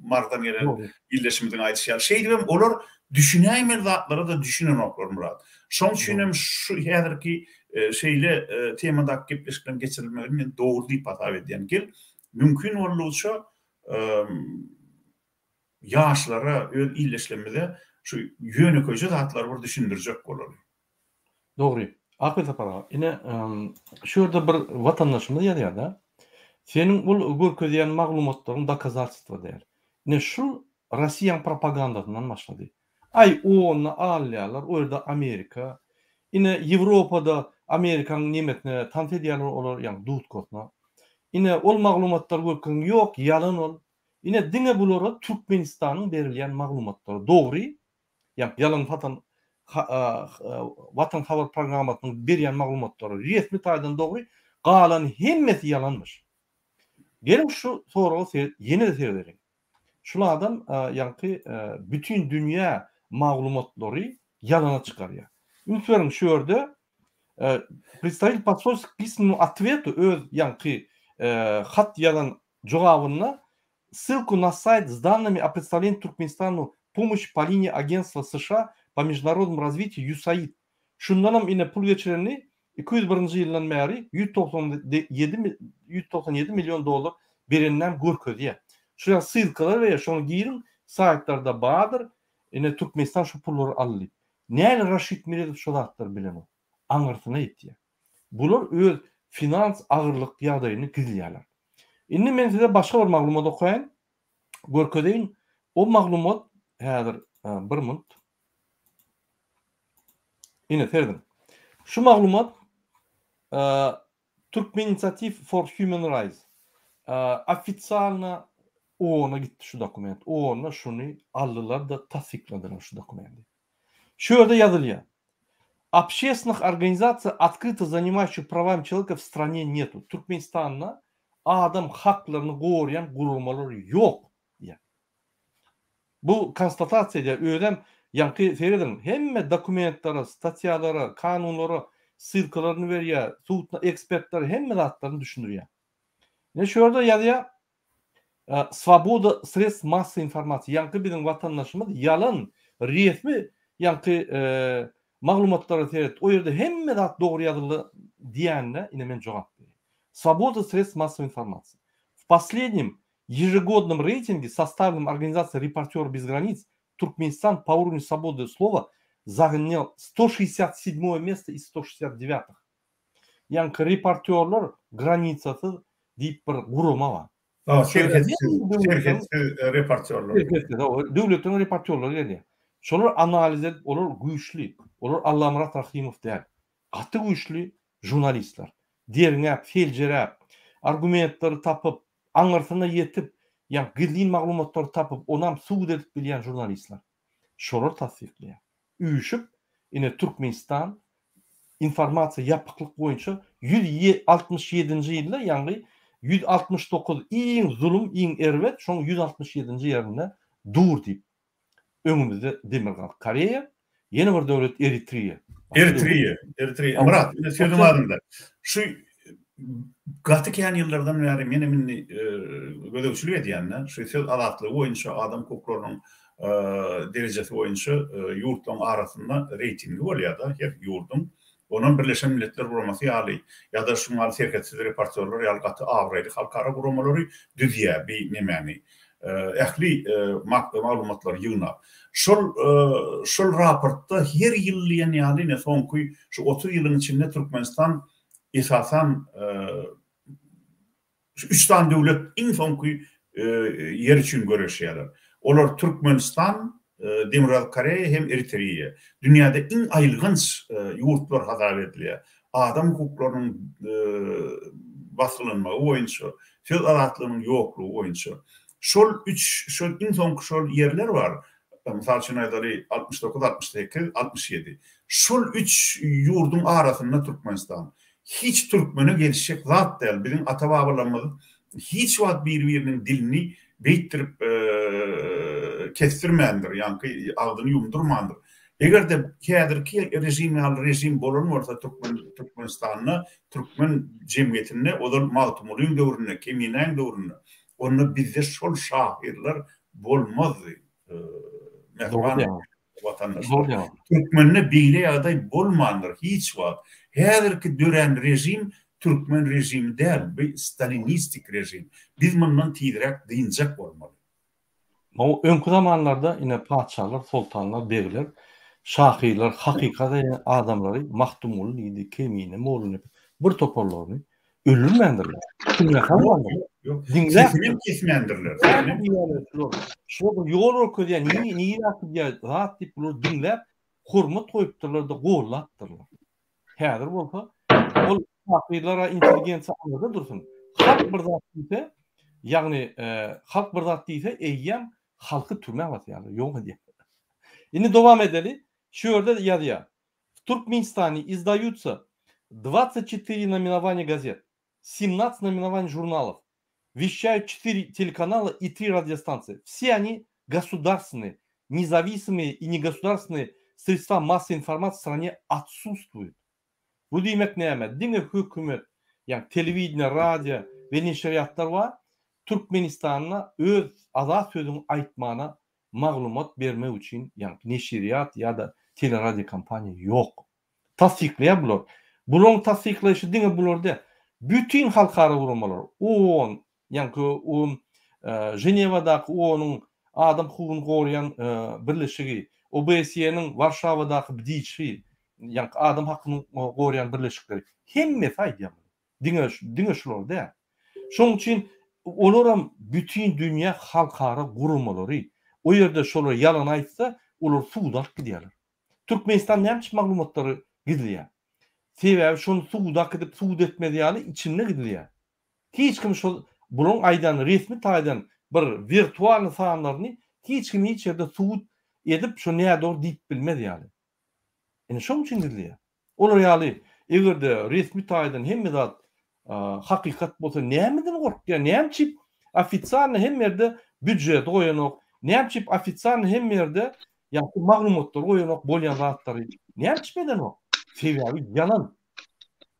Marydan gelen ildeşimiziň aýdyşy ýaly. Şeýdibem olar düşünäýmeli zatlara-da düşünenoklar Myrat. Şoň üçin hem şu häzirki şeýle temadaky gepleşikleriň geçirilmegini men dogry diýip hasap edýän. Gel, mümkin boldugyça ýaşlara, öz ildeşlerimize şu ýönekeýje zatlary bir düşündirjek bolaly. Dogry. Akyl Sapar aga, ine, şu ýerde bir watandaşymyz ýazýar-da, seniň ol görkezýän maglumatlaryň dokazatelstwo däl. Ine, şul Rossiýaň propagandasyndan başlady. Aý, onda alýarlar, o ýerde Amerika. Ine, Ýewropada Amerikaň nemesine tans edýärler olar, ýagny dudkasyna. Ine, ol maglumatlary görkeziň, ýok, ýalan ol. Ine diňe bulara Türkmenistanyň berilýän maglumatlary dogry, ýa ýalan satan Watan habar programmasynyň berýän maglumatlary resmi taýdan dogry, galan hemmesi ýalanmyş. Geliň şu soraga ýene-de seredeliň. Şul adam ýaňky bütin dünýä maglumatlary ýalana çykarýar. Üns beriň şu ýerde Представитель посольства к письменному ответу öz ýaňky hat ýazan jogabynda ssylku na saýt s dannymi o predstavleniýi Türkmenistanu pomoşi po liniýi Agentstwa США po межdunarодному razwitiýu USAID Şundanam ine pul geçirenini 201-nji ýyldan bäri 197 197 million dollar bereninem görkezýär. Şu ýaly ssylkalar berýär, şoňa giriň, saýtlarda bardyr, ine Türkmenistan şu pullary aldy diýip. Näle Raşid Meredow şo zatlary bilenok. Aňyrsyna ýetýär. Bular öz finans agyrlyk ýagdaýyny gizleýärler. Indi men size başga bir maglumat okaýyn, görkezeýin. O maglumat häzir bir munt. Ine serediň. Şu maglumat Turkmen Initiative for Human Rights ofisialno OON-a gitdi şu dokument. OON-da şuny aldylar-da tassykladylar şu dokumenti. Şu ýerde ýazylýar. Общественных organizasiý открыто занимающих prawami çeloweka w strane netu. Türkmenistanda adam haklaryny goraýan guramalar ýok diýýär. Bu konstatasiýa edýär. Özem ýaňky serediň, hemme dokumentlere, statýalara, kanunlara ssylkalaryny berýär, sud ekspertler hemme zatlaryny düşündirýär. Ine şu ýerde ýazýar, Swoboda sredstw massowy informasiýa, ýaňky biziň watandaşymyz ýalan resmi ýaňky maglumatlara seret, o ýerde hemme zat dogry ýazyldy diýenine ine men jogap berýän. Swoboda sredstw massowy informasiýa. W poslednim Ýežegodnom reýtingi sostavlnom organizasiýa Reportýory bez granic Türkmenistan po urovnyu swobody slowa zaňňal 167 mesto iz 169-ih. Ýaňky Reportýorlar granisasyz diýip bir gurama bar. Ha, serhetsiz, serhetsiz reportýorlar. Serhetsiz, hawa, döwletleriň reportýorlary gelýär. Şolar analiz edip, olar güýçli. Olar Allamyrat Rahymow däl. Gaty güýçli žurnalistler. Derňäp, seljeräp, argumentleri tapyp, aňyrsyna ýetip, ýa gizlin maglumatlary tapyp, onam subut edip bilýän žurnalistler. Şolar tassyklaýar. Üýşüp, ine Türkmenistan informasiýa ýapyklyk boýunça 167-nji ýylda, ýagny 169 iň zulum, iň erbet, şoň 167-nji ýerinde dur diýip. Öňümizde Demirgazyk Koreýa, ýene bir döwlet Eritriýa. Eritriýa, Eritriýa. Myrat, indi sözüň arasynda. Şu gaty kän ýyllardan bäri menem indi gözegçilik edýän-de, şu söz azatlygy boýunça, adam hukuklarynyň derejesi boýunça ýurtlaryň arasynda reýtingi bolýar-da, her ýurduň. Onam Birleşen Milletler Guramasy ýaly ýa-da şuň ýaly Serhetsiz reportýorlar ýaly gaty abraýly halkara guramalary düzýär bi nemäni, ähli maglumatlary ýygnap. Şol şol raportda her ýyl diýen ýaly ine soňky şu 30 ýylyň içinde Türkmenistan esasan Şu üç sany döwlet iň soňky ýer üçin göreşýärler. Olar Türkmenistan, Demirgazyk Koreýa hem Eritreýa. Dünýäde iň aýylganç ýurtlar hasap edilýär. Adam hukuklarynyň basgylanmagy boýunça, söz azatlygynyň ýoklugy boýunça. Şol üç, şol iň soňky şol ýerler bar. Mysal üçin aýdaly, 69, 68, 67. Şol üç ýurduň arasynda Türkmenistan. Hiç türkmene gelişjek zat däl. Biziň ata-babalarymyz hiç wagt bir-biriniň dilini beýtdirip kesdirmändir, ýaňky agzyny ýumdurmandyr. Eger-de häzirki režim ýaly režim bolan bolsa türkmen Türkmenistanda, türkmen jemgyýetinde ozal Magtymgulyň döwründe, Keminäň döwründe, onda bizde şol şahyrlar bolmazdy. Mähriban watandaşlar. Türkmende beýle ýagdaý bolmandyr hiç wagt. Häzirki dörän režim türkmen režimi däl, bu stalinistik režim. Biz mundan tizräk dynjak bolmaly. O öňki zamanlarda ine patyşalar, soltanlar, begler, şahyrlar, hakykat aýdan adamlary Magtymguly diýdi, Kemine, Mollanepes bir toparlaryny Öldürmändirler. Kimler salmandyr. Diňläp. Sesini kesmändirler. Şular bir ýol görkezýär, nirä gidýär, zat diýip bular diňläp, hormat goýupdyrlar-da, gollapdyrlar. Häzir bolsa ol şahyrlara intelligensiýa aňyrda dursun. Halk bir zat diýse, Ýagny halk bir zat diýse eýýäm halky türmä basýarlar, ýok edýärler. Indi dowam edeli. Şu ýerde ýazýar. W Turkmenistane izdаются 24 наименования gazet, 17 наименований žurnalов, вещают 4 телеканала и 3 радиостанции. Все они государственные, независимые и негосударственные средства массовой информации в стране отсутствуют. Bu diýmek näme? Diňe hökümet, ýagny telewideniýe, radio we neşirýatlar bar. Türkmenistanda öz azat sözüňi aýtmana maglumat bermek üçin ýagny neşirýat ýa-da teleradiokompaniýa ýok. Tassyklaýar bular. Bularyň tassyklaýşy diňe bular däl. Bütin halkara guramalar, OON, ýaňky Ženewadaky OON-yň adam hukugyny goraýan birleşigi, OBSE-niň Warşawadaky BDIÇ-i, ýaňky adam hakyny goraýan birleşikleri, hemmesi aýdýar muny. Diňe diňe şular däl. Şonuň üçin olaram bütin dünýä halkara guramalary. O ýerde şolar ýalan aýtsa, olar suda alyp gidýärler. Türkmenistan näme üçin maglumatlary gizleýär? Sebäbi şony suda äkidip sud etmez ýaly içinde gizleýär. Hiç kim şol bularyň aýdan resmi taýdan bir wirtualny sanlaryny hiç kim hiç ýerde subut edip şo nädogry diýip bilmez ýaly. Ine şoň üçin gizleýär. Olar ýaly eger-de resmi taýdan hemme zat hakykat bolsa nämeden gorkýar? Näme üçin ofitsialny hemme ýerde býudžeti goýanok? Näme üçin ofitsialny hemme ýerde ýagty maglumatlary goýanok bolýan zatlary? Näme üçin edenok? Sebäbi ýalan.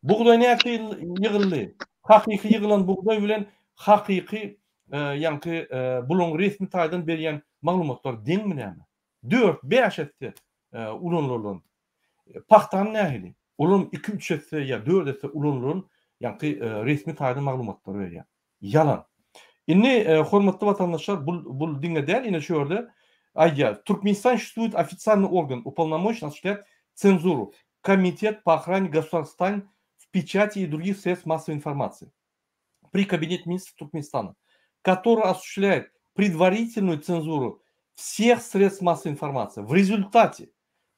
Bugdaý näçe ýyl ýygyldy? Hakyky ýygylan bugdaý bilen hakyky ýaňky bularyň resmi taýdan berýän maglumatlary deňmi näme? Dört, bäş esse ulanylan. Pagtany nähili? Olam iki-üç esse ýa dört esse ulanylan ýaňky resmi taýdan maglumatlary berýär. Ýalan. Indi hormatly watandaşlar bul bul diňe däl ine şu ýerde aýdýar. Türkmenistan существует официальный орган уполномочен осуществлять цензуру Комитет по охране государственных тайн в печати и других средств массовой информации при Кабинете министров Туркменистана, который осуществляет предварительную цензуру всех средств массовой информации. В результате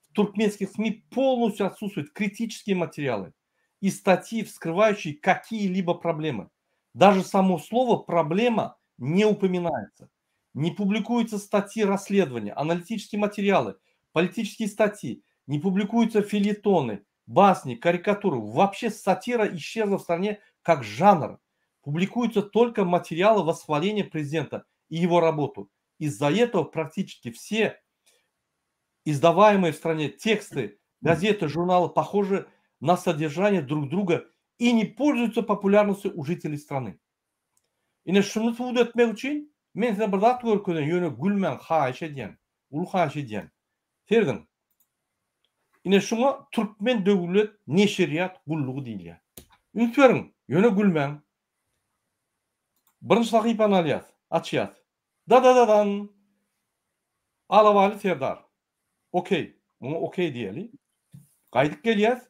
в туркменских СМИ полностью отсутствуют критические материалы и статьи, вскрывающие какие-либо проблемы. Даже само слово «проблема» не упоминается. Не публикуются статьи расследования, аналитические материалы, политические статьи, не публикуются фельетоны, басни, карикатуры. Вообще сатира исчезла в стране как жанр. Публикуются только материалы восхваления президента и его работу. Из-за этого практически все издаваемые в стране тексты, газеты, журналы похожи на содержание друг друга и не пользуются популярностью у жителей страны. Ine şuny subut etmek üçin men size bir zat görkezeýin, ýöne gülmäň, haýyş edýän, uly haýyş edýän. Serediň. Ine şuňa Türkmen döwlet neşirýat gullugy diýilýär. Üns beriň, ýöne gülmäň. Birinji sahypany alýas, açýas. Da-da-da-dan! Alabaýly Serdar. Okey. Muňa okey diýeli. Gaýdyp gelýäs.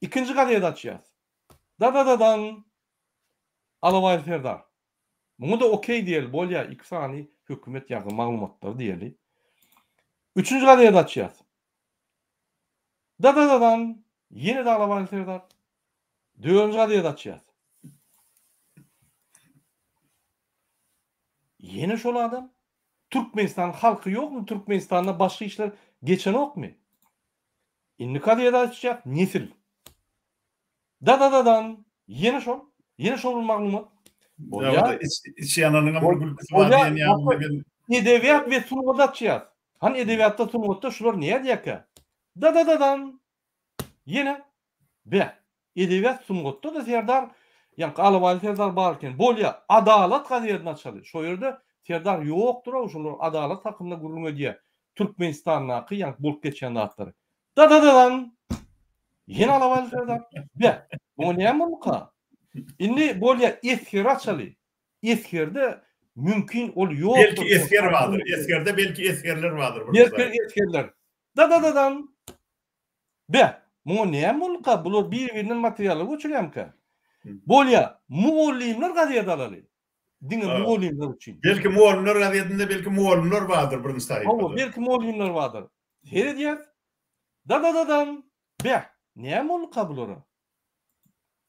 Ikinji gazeti açýas. Da-da-da-dan! Alabaýly Serdar. Muňa-da okey diýeli, bolýa, iki sany hökümet ýazan maglumatlary diýeli. Üçünji gazeti açýas. Da-da-da-dan! Ýene-de Alabaýly Serdar. Dördünji gazeti açýas. Ýene şol adam. Türkmenistanyň halky ýokmy? Türkmenistanda başga işler geçenokmy? Indi gazeti açjak, Nesil. Da-da-da-dan! Ýene şol. Ýene şol bir maglumat. Bolýar. Iç ýananyňam bir gülküsi bar diýen ýaly men. Edebiýat we sungat açýas. Hany edebiýatda, sungatda şular nädýärkä? Da-da-da-dan! Ýene Be, edebiýat sungatda-da Serdar, ýaňky Alabaýly Serdar bar eken. Bolýa, Adalat gazetini açaly. Şo ýerde Serdar ýokdur-ow, şolar Adalat hakynda gürrüň edýär. Türkmenistandaky ýaňky bolup geçýän zatlary. Da-da-da-dan! Ýene Alabaýly Serdar. Be, muňa näme bolduka? Indi bolýa, Esgeri açaly. Esgerde mümkin ol ýokdur. Belki esger bardyr. Esgerde belki esgerler bardyr. Belki esgerler. Da-da-da-dan! Be, muňa näme bolduka? Bular bir-birinden materiallary göçürýärmikä? Bolýa, mugallymlar gazeti alaly. Diňe mugallymlar üçin. Belki mugallymlar gazetinde belki mugallymlar bardyr birinji sahypada. Hawa, belki mugallymlar bardyr. Seredýäs. Da-da-da-dan! Be, näme bolduka bulara?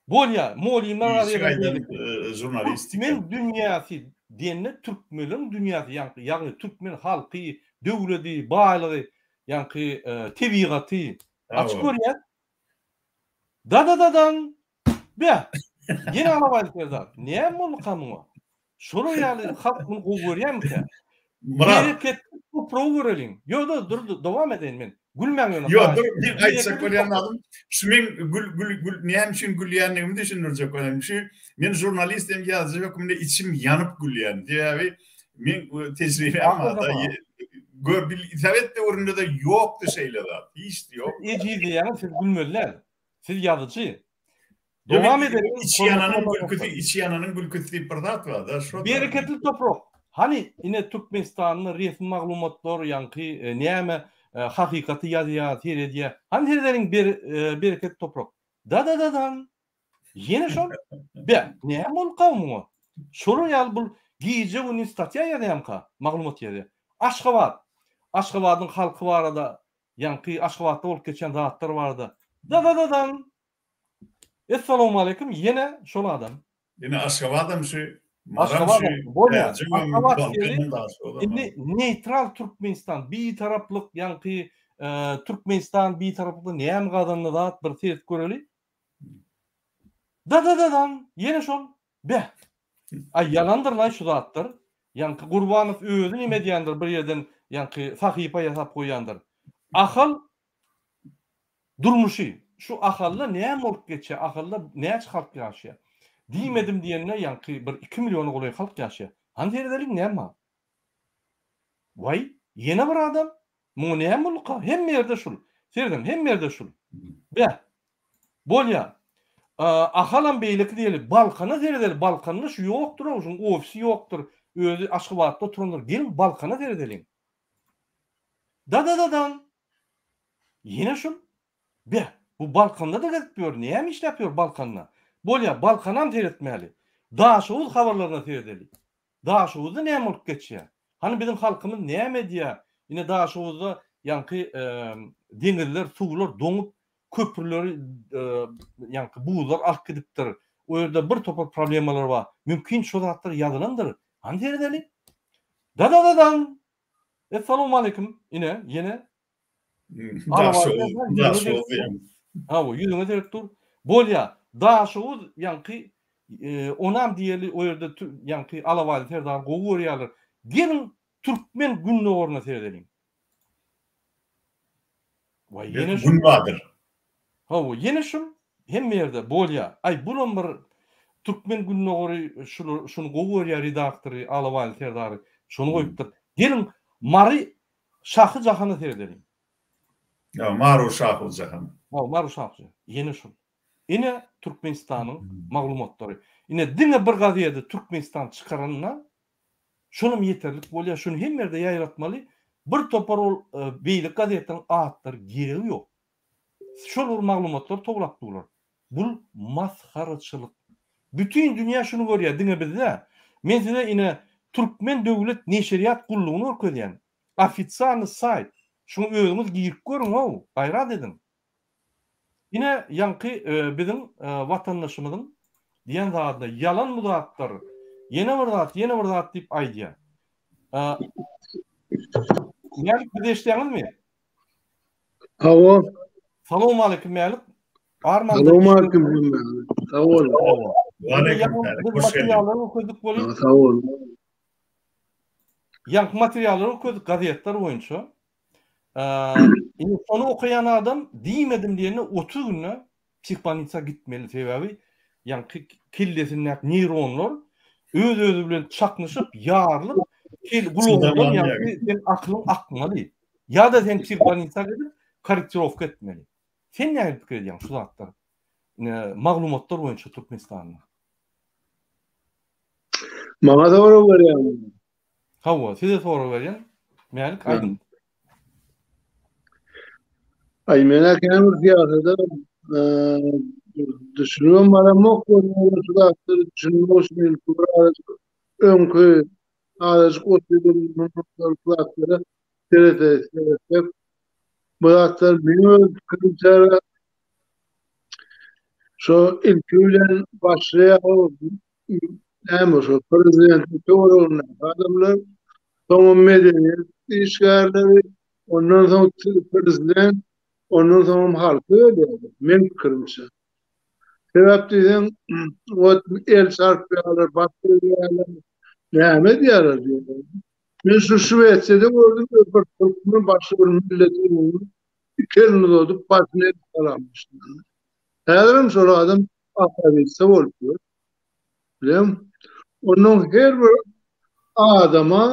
Bolýa, mugallymlar Işi gaýdan žurnalistika. Türkmen dünýäsi diýende türkmenleriň dünýäsi ýaňky ýagny türkmen halky, döwledi, baýlygy, ýaňky tebigaty açyp görýäs. Dadadadan! Beh! Ýene Alabaýly Serdar. Näme bolduka muňa? Şolar ýaly halk muny gowy görýärmikä? Myrat. Bereketli topragy göreliň. Ýok, ýok, dur, dowam edeýin men. Gülmäň ýöne. Ýok, dur, men aýtjak bolýan zadym, şu meň gül, gül, gül, näme üçin gülýändigimi düşündirjek bolýan. Şu men žurnalist hem ýazyjy hökmünde içim ýanyp gülýän. Sebäbi meň tejribäm bar-da. Gör, bil, sowet döwründe-de ýokdy şeýle zat. Hiç ýok. Siz ejizleýäňiz, siz gülmeli däl. Siz ýazyjy. Dowam edeliň. Içi ýananyň gülküsi, içi ýananyň gülküsi diýip bir zat bar-da, şo. Bereketli toprak. Hany, ine Türkmenistanda resmi maglumatlar, ýaňky näme hakykaty ýazýar, seredýär. Hany seredeliň bereketli toprak. Da-da-da-dan. Ýene şol. Be, näme bolduka muňa? Şolar ýaly bul gije-gündiz statýa ýazýamyka, maglumat ýazýar. Aşgabat. Aşgabadyň halky barada, ýaňky Aşgabatda bolup geçen zatlar barada. Da-da-da-dan. Essalawmaleýkim ýene şol adam. Ýene Aşgabadam şu Maram şu Täjigem Balkanam daşy Indi neýtral Türkmenistan bitaraplyk ýaňky Türkmenistan bitaraplykda näme gazandy zat bir seret göreli. Dadadadan ýene şol beh. Aý ýalandyrlaý şu zatlar. Ýaňky Gurbanow özi neme edýändir bir ýerden ýaňky sahypa ýasap goýýandyr. Ahal Durmuşy, şu Ahalda näme bolup geçýär, Ahalda näçe halk ýaşaýar? Diýmedim diýende ýaňky bir iki milliona golaý halk ýaşaýar. Hany seredeliň näme bar? Waý, ýene bir adam? Muňa näme bolduka? Hemme ýerde şul. Serediň, hemme ýerde şul. Beh. Bolýar. Ahalam beýleki diýeli, Balkana seredeli, Balkanda şu ýokdur-ow, şuň ofisi ýokdur, özi Aşgabatda oturandyr. Geliň Balkana seredeliň. Da-da-da-dan! Ýene şul. Beh, bu Balkanda-da gezip ýör, näme işläp ýör Balkanda? Bolýa, Balkanam seretmäli. Daşoguz habarlaryna seredeli. Daşoguzda näme bolup geçýär? Hany biziň halkymyz näme edýär? Ine Daşoguzda ýaňky deňizler, suwlar doňup, köprüleri ýaňky buzlar alyp gidipdir. O ýerde bir topar problemalar bar. Mümkin şo zatlar ýazylandyr. Hany seredeli. Da-da-da-dan! Essalawmaleýkim. Ine, ýene. Daşoguz, Daşoguz diýen. Hawa, ýüzüňe seret dur. Bolýa. Daşoguz ýaňky onam diýeli o ýerde ýaňky Alabaýly serdary gowy görýärler. Geliň türkmen gündogaryna seredeliň. Waý, ýene şu. Günbadyr. Hawa, ýene şul hemme ýerde bolýa. Aý, bulam bir türkmen gündogary şular şuny gowy görýär redaktory Alabaýly serdary. Şony goýupdyr. Geliň Mary Şahy Jahana seredeliň. Ýa, Maru Şahu Jahan. Hawa, Maru Şahu Jahan. Ýene şul. Ine Türkmenistanyň maglumatlary. Ine diňe bir gazedi Türkmenistan çykaranda şolam ýeterlik bolýar. Şuny hemme ýerde ýaýratmaly. Bir topar ol beýleki gazetleriň atlary geregi ýok. Şol bir maglumatlary toplap durlar. Bul masgaraçylyk. Bütin dünýä şuny görýär, diňe biz däl. Men size ine Türkmen döwlet neşirýat gullugyny görkezýän. Ofitsialnyý saýt. Şuňa özüňiz girip görüň-ow, gaýrat ediň. Ine ýaňky biziň watandaşymyzyň diýen zadyna ýalan bu zatlar, ýene bir zat, ýene bir zat diýip aýdýar. Mälik bizi eşidýäňizmi? Hawa. Salowmaleýkim Mälik. Arman. Salowmaleýkim hemmäňize. Sag boluň. Waleýkim salam. Hoş geldiň. Okadyk bolup. Sag boluň. Ýaňky materiallary okadyk gazetler boýunça. Indi şony okaýan adam diýmedim diýende 30 günde psihbolnitsa gitmeli. Sebäbi ýaňky kellesindäki neýronlar öz-özi bilen çaknyşyp, ýarylyp, kel gulagyndan ýaňky sen akylyň akmaly. Ýa-da sen psihbolnitsa gidip korrektirowka etmeli. Sen nähili pikir edýäň şu zatlar? Maglumatlar boýunça Türkmenistanda. Maňa sorag berýäňmi? Hawa, size sorag berýän. Mälik aýdyň. Aý men-ä kän bir syýasata düşünibem baramok, şu zatlary düşünmek üçin ilki bir azajyk öňki azajyk oturyp zatlara seretsek, bu zatlar meniň öz pikirimçe. Şo ilki bilen başlaýar o näme şo prezidentiň töweregindäki adamlar, soňam medeniýet işgärleri, ondan soň prezident, ondan soňam halky ölýär, meň pikirimçe. Sebäp diýseň, ot el çarpýarlar, baş egýärler, näme edýärler diýýär. Men şu Şwesiýada gördüm, bir türkmen başga bir milletiň iki elini uzadyp, başyny egip salamlaşdy. Häzirem şol adam oppozisiýa bolup ýör. Bilýäňmi? Ondan her bir adama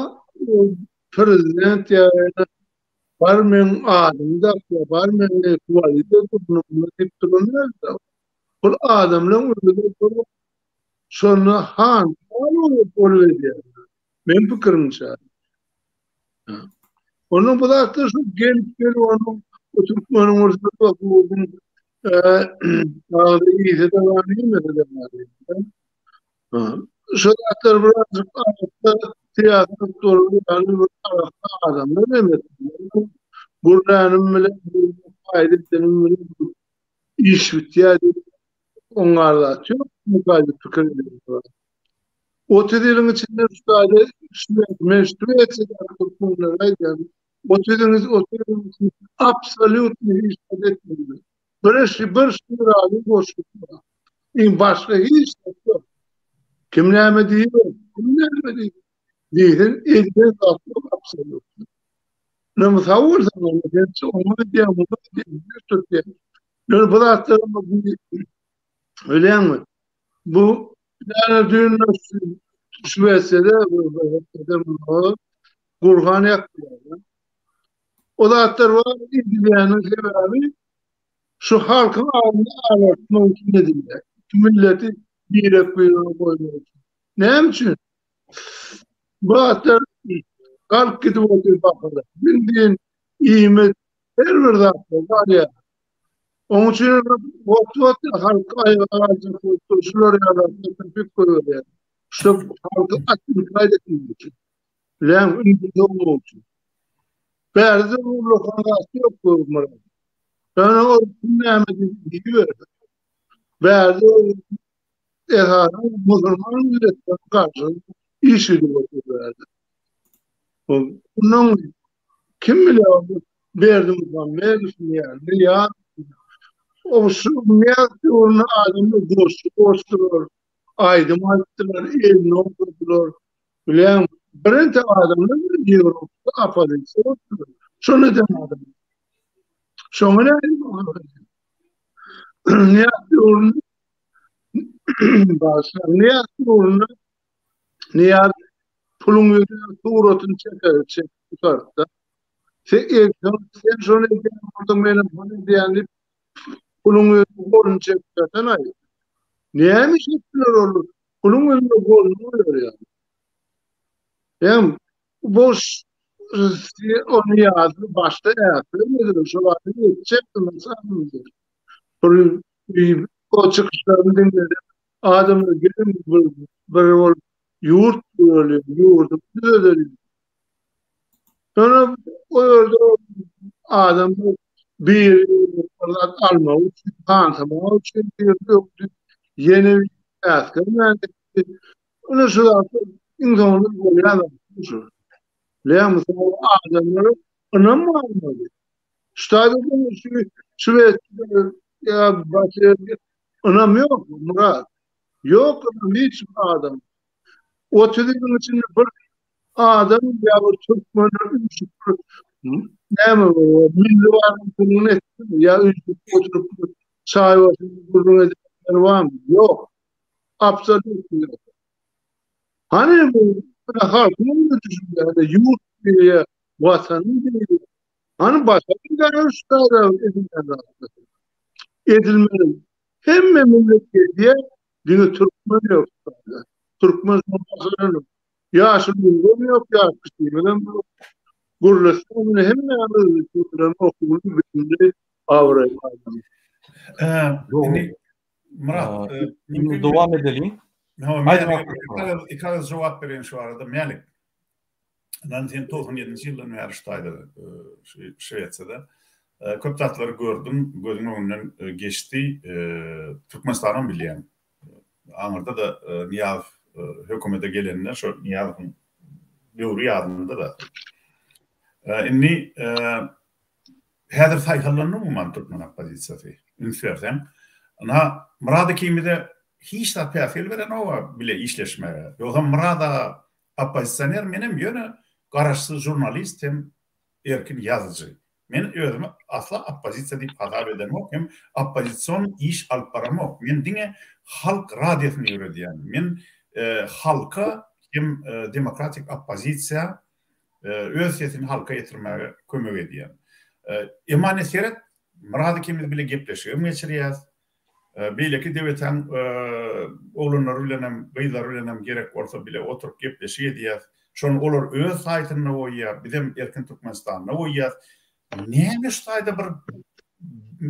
prezident ýa bar meň adymy dakýar, bar meni huwalit et, diýip duran däldir. Ol adamlaryň özi şonda han bolup edýär. Meň pikirimçe. Onuň bu zatlar şu gelip gelip onuň bu türkmeniň bolsa bu agzy iýse-de bar, iýmese-de bar. Şu zatlar birazjyk arassa syýasat bolar ýaly bir arassa adamlar hem gürlänim bilen paýda edenim bilen iş bitýär diýip oňar zat ýok. Mukaýda pikir edýär. 30 ýylyň içinde şu taýda men Şwesiýada türkmenlere aýdýan 30 ýylyň 30 ýylyň içinde absolýutny hiç zat etmediler. Bir bir şiraly goşgy bar. Iň başga hiç zat ýok. Kim näme diýip, kim näme diýip, diýsin, edilen zat ýok absolýutny. Näme sag bolsun, sen oňa diýýän, muňa diýýän, tutýan. Ýöne bu zatlar bilýäňmi? Bu ýa düýn Şwesiýada Gurhan ýakdylar. O zatlar bar edilýäniň sebäbi şu halkyň aňyny aňlatmak üçin edilýär. Milleti birek-birege goýmak üçin. Näme üçin? Bu zatlar galk gidip otyr bahalar. Benzin, iýmit, her bir zatlar galýar. Onuň üçin wagt-wagt halk aýaga galjak bolup dur, şular ýaly trafik goýberýär. Şu halky atmykaýt etmek üçin. Bileň, indi dogry üçin. Bärde ullakan zat ýok görünmär. Ýöne ol kim näme diýiberdi. Bärde esasan musulman milletine garşy iş edip otyr bärde. Onuň kim bilýär Berdimuhamedowmy ýa Nyýazowmy? O şu Nyýazow döwründe adamlar goşgy goşdular, aýdym aýtdylar, elini ogşadylar. Bilýäňmi? Birinji adamlar Ýewropada oppozisiýa boldular. Şony eden adam. Şoňa näme Nyýazow döwründe başla Nyýazow döwründe Nyýazow puluň ýüzüne suratyny çeker, çekip tutardy. Sen elsen, sen şony edýän bolsaň, menem muny edýän diýip, puluň ýüzüne goluny çekip ýatan aý. Näme iş etdiler olar? Puluň ýüzüne goluny goýar ýaly. Hem boş ony ýazdy, başda äplemediler, şo wagty etjekdi, Bir o çykyşlaryny diňledim. Adamlar geliň bir, bir bolup ýurt guralyň, ýurdy düzedeliň. Sonra o ýerde adamlar biri bir zat almak üçin, tantamak üçin bir öwdi, ýene bir äsgermän etdi. Ine şu zatlar iň soňunda bolýan zat şu. Bilýärmi, adamlara ynam galmady. Şu şu Şwesiýada ýa başga ýerde ynam ýok, Myrat. Ýok ynam hiç bir adam. 30 ýylyň içinde bir adam ýa bir türkmenler üýşüp bir näme milli baýramçylygyny etdimi ýa üýşüp oturyp bir çaý başynda gürrüň edenler barmy? Ýok. Absolýut ýok. Hany bu halkyň düşünýär, ýurt diýýär, watany diýýär. Hany başga bir edilýän zatlar. Edilmeli. Hemme millet gelýär, diňe türkmen ýok. Türkmen Ýaşulymyzam ýok, ýaş kiçimizem ýok. Gürleşseň ine hemmämiz türkmen okuwly, bilimli, abraýly adam. Indi Myrat, indi dowam edeliň. Iki agyz jogap bereýin şu arada. Mälik, Lan sen 97-nji ýyldan bäri şu taýda şu Şwesiýada. Köp zatlary gördüm, gözüň öňünden geçdi. Türkmenistanam bilýän. Aňyrda-da Nyýazow hökümete gelende şo Nyýazowyň döwri ýadymda-da. Indi häzir saýhallandy umuman türkmen oppozisiýasy. Üns berseň. Ynha, Myrat ikimize hiç zat päsgel berenok-a bile işleşmäge. Ýogsam Myrat aga oppozisioner, menem ýöne garaşsyz žurnalist hem erkin ýazyjy. Men özümi asla oppozisiýa diýip hasap edemok hem oppozision iş alyp baramok. Men diňe halk radiosyny ýöredýän. Men halka hem demokratik oppozisiýa öz sesini halka ýetirmäge kömek edýän. Emma ine seret, Myrat ikimiz bile gepleşigem geçirýäs. Beýleki DWT-niň oglanlary bilenem, gyzlary bilenem gerek bolsa bile oturyp gepleşik edýäs. Şony olar öz saýtynda goýýar, bizem Erkin Türkmenistanda goýýas. Näme şu taýda bir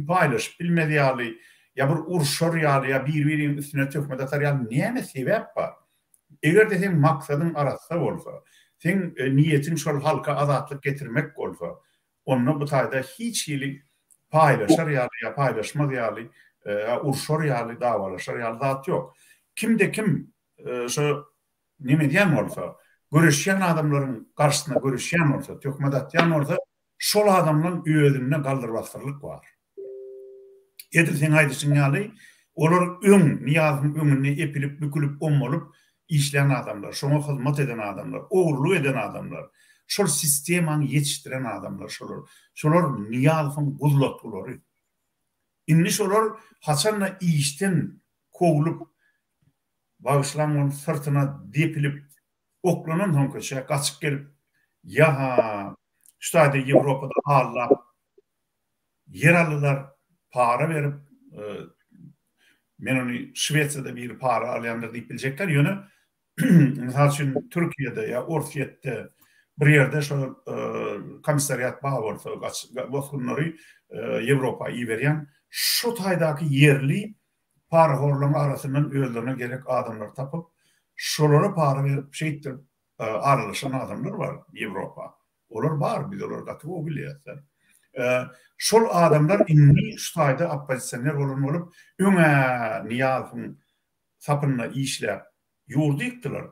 paýlaşyp bilmez ýaly, ýa bir urşar ýaly, ýa bir-biriniň üstüne töhmet atar ýaly näme sebäp bar? Eger-de seň maksadyň arassa bolsa, seň niýetiň şol halka azatlyk getirmek bolsa, Onda bu taýda hiç hili paýlaşar ýaly ýa paýlaşmaz ýaly, ýa urşar ýaly, dawalaşar ýaly zat ýok. Kimde-kim şo neme edýän bolsa, göreşýän adamlaryň garşysyna göreşýän bolsa, töhmet atýan bolsa, şol adamlaň özünde galdyrbasdyrlyk bar. Edil seň aýdyşyň ýaly, olar öň Nyýazowyň öňünde epilip, bükülip, ommalyp işlän adamlar, şoňa hyzmat eden adamlar, ogurlyk eden adamlar, şol sistemany ýetişdiren adamlar şolar. Şolar Nyýazowyň guzlatgylary. Indi şolar haçan-da işden kowlup, bagyşlaň ony syrtyna depilip, oklanansoň köçä gaçyp gelip, ýa-ha şu taýda Ýewropada allap, Ýer aldylar, para berip, men ony Şwesiýada biri para alýandyr diýip biljekler, ýöne mysal üçin Türkiýede ýa Orsýetde bir ýerde şo komissariat bar bolsa, bosgunlary Ýewropa iberýän, şo taýdaky ýerli parahorlaryň arasyndan özlerine gerek adamlary tapyp, şolara para berip, şeýtdirip aralaşan adamlar bar Ýewropa. Olar bar, biz olary gaty gowy bilýäs. Şol adamlar indi şu taýda oppozisioner bolan bolup, öň-ä Nyýazowyň sapynda işläp, ýurdy ýykdylar.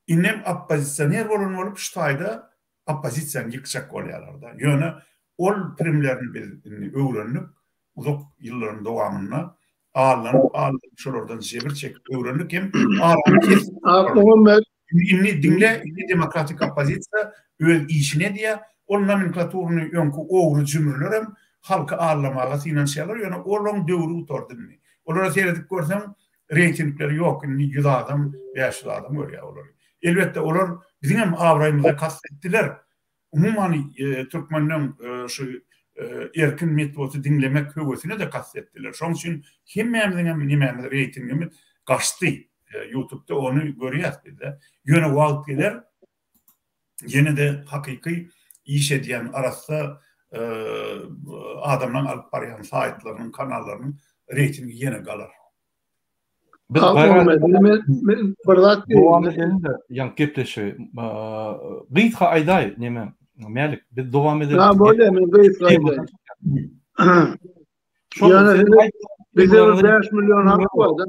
Indem oppozisioner bolan bolup, şu taýda oppozisiýany ýykjak bolýarlar-da. Ýöne ol pirimlerini biz indi öwrendik, uzak ýyllaryň dowamynda Allanyp allanyp şolardan jebir çekip öwrendik hem arany kesdik. Muhammet. Indi diňle indi demokratik oppozisiýa öz işini edýär. Ol nomenklaturyny öňki ogry jümrülerem halky allamaga synanyşýarlar ýöne olaň döwri gutardy indi. Olara seredip görseň reýtingleri ýok indi 100 adam 500 adam görýär olary. Elbetde olar biziňem abraýymyza kast etdiler. Umuman, türkmenleň şu erkin metbugaty diňlemek höwesine-de kast etdiler. Şonuň üçin hemmämiziň hem nemämiz, reýtingimiz gaçdy. Ýutubda ony görýäs biz-de. Ýöne wagt geler, ýene-de hakyky iş edýän, arassa adamlaryň alyp barýan saýtlarynyň, kanallarynyň reýtingi ýene galar. Biz men bir zat dowam edelim-de, ýaňky gepleşigi. Gysga aýdaý, neme, Mälik, biz dowam edelim. Ha, bolýar, men gysga aýdaýyn. Ýöne bizde bir 5 million halk bar-da.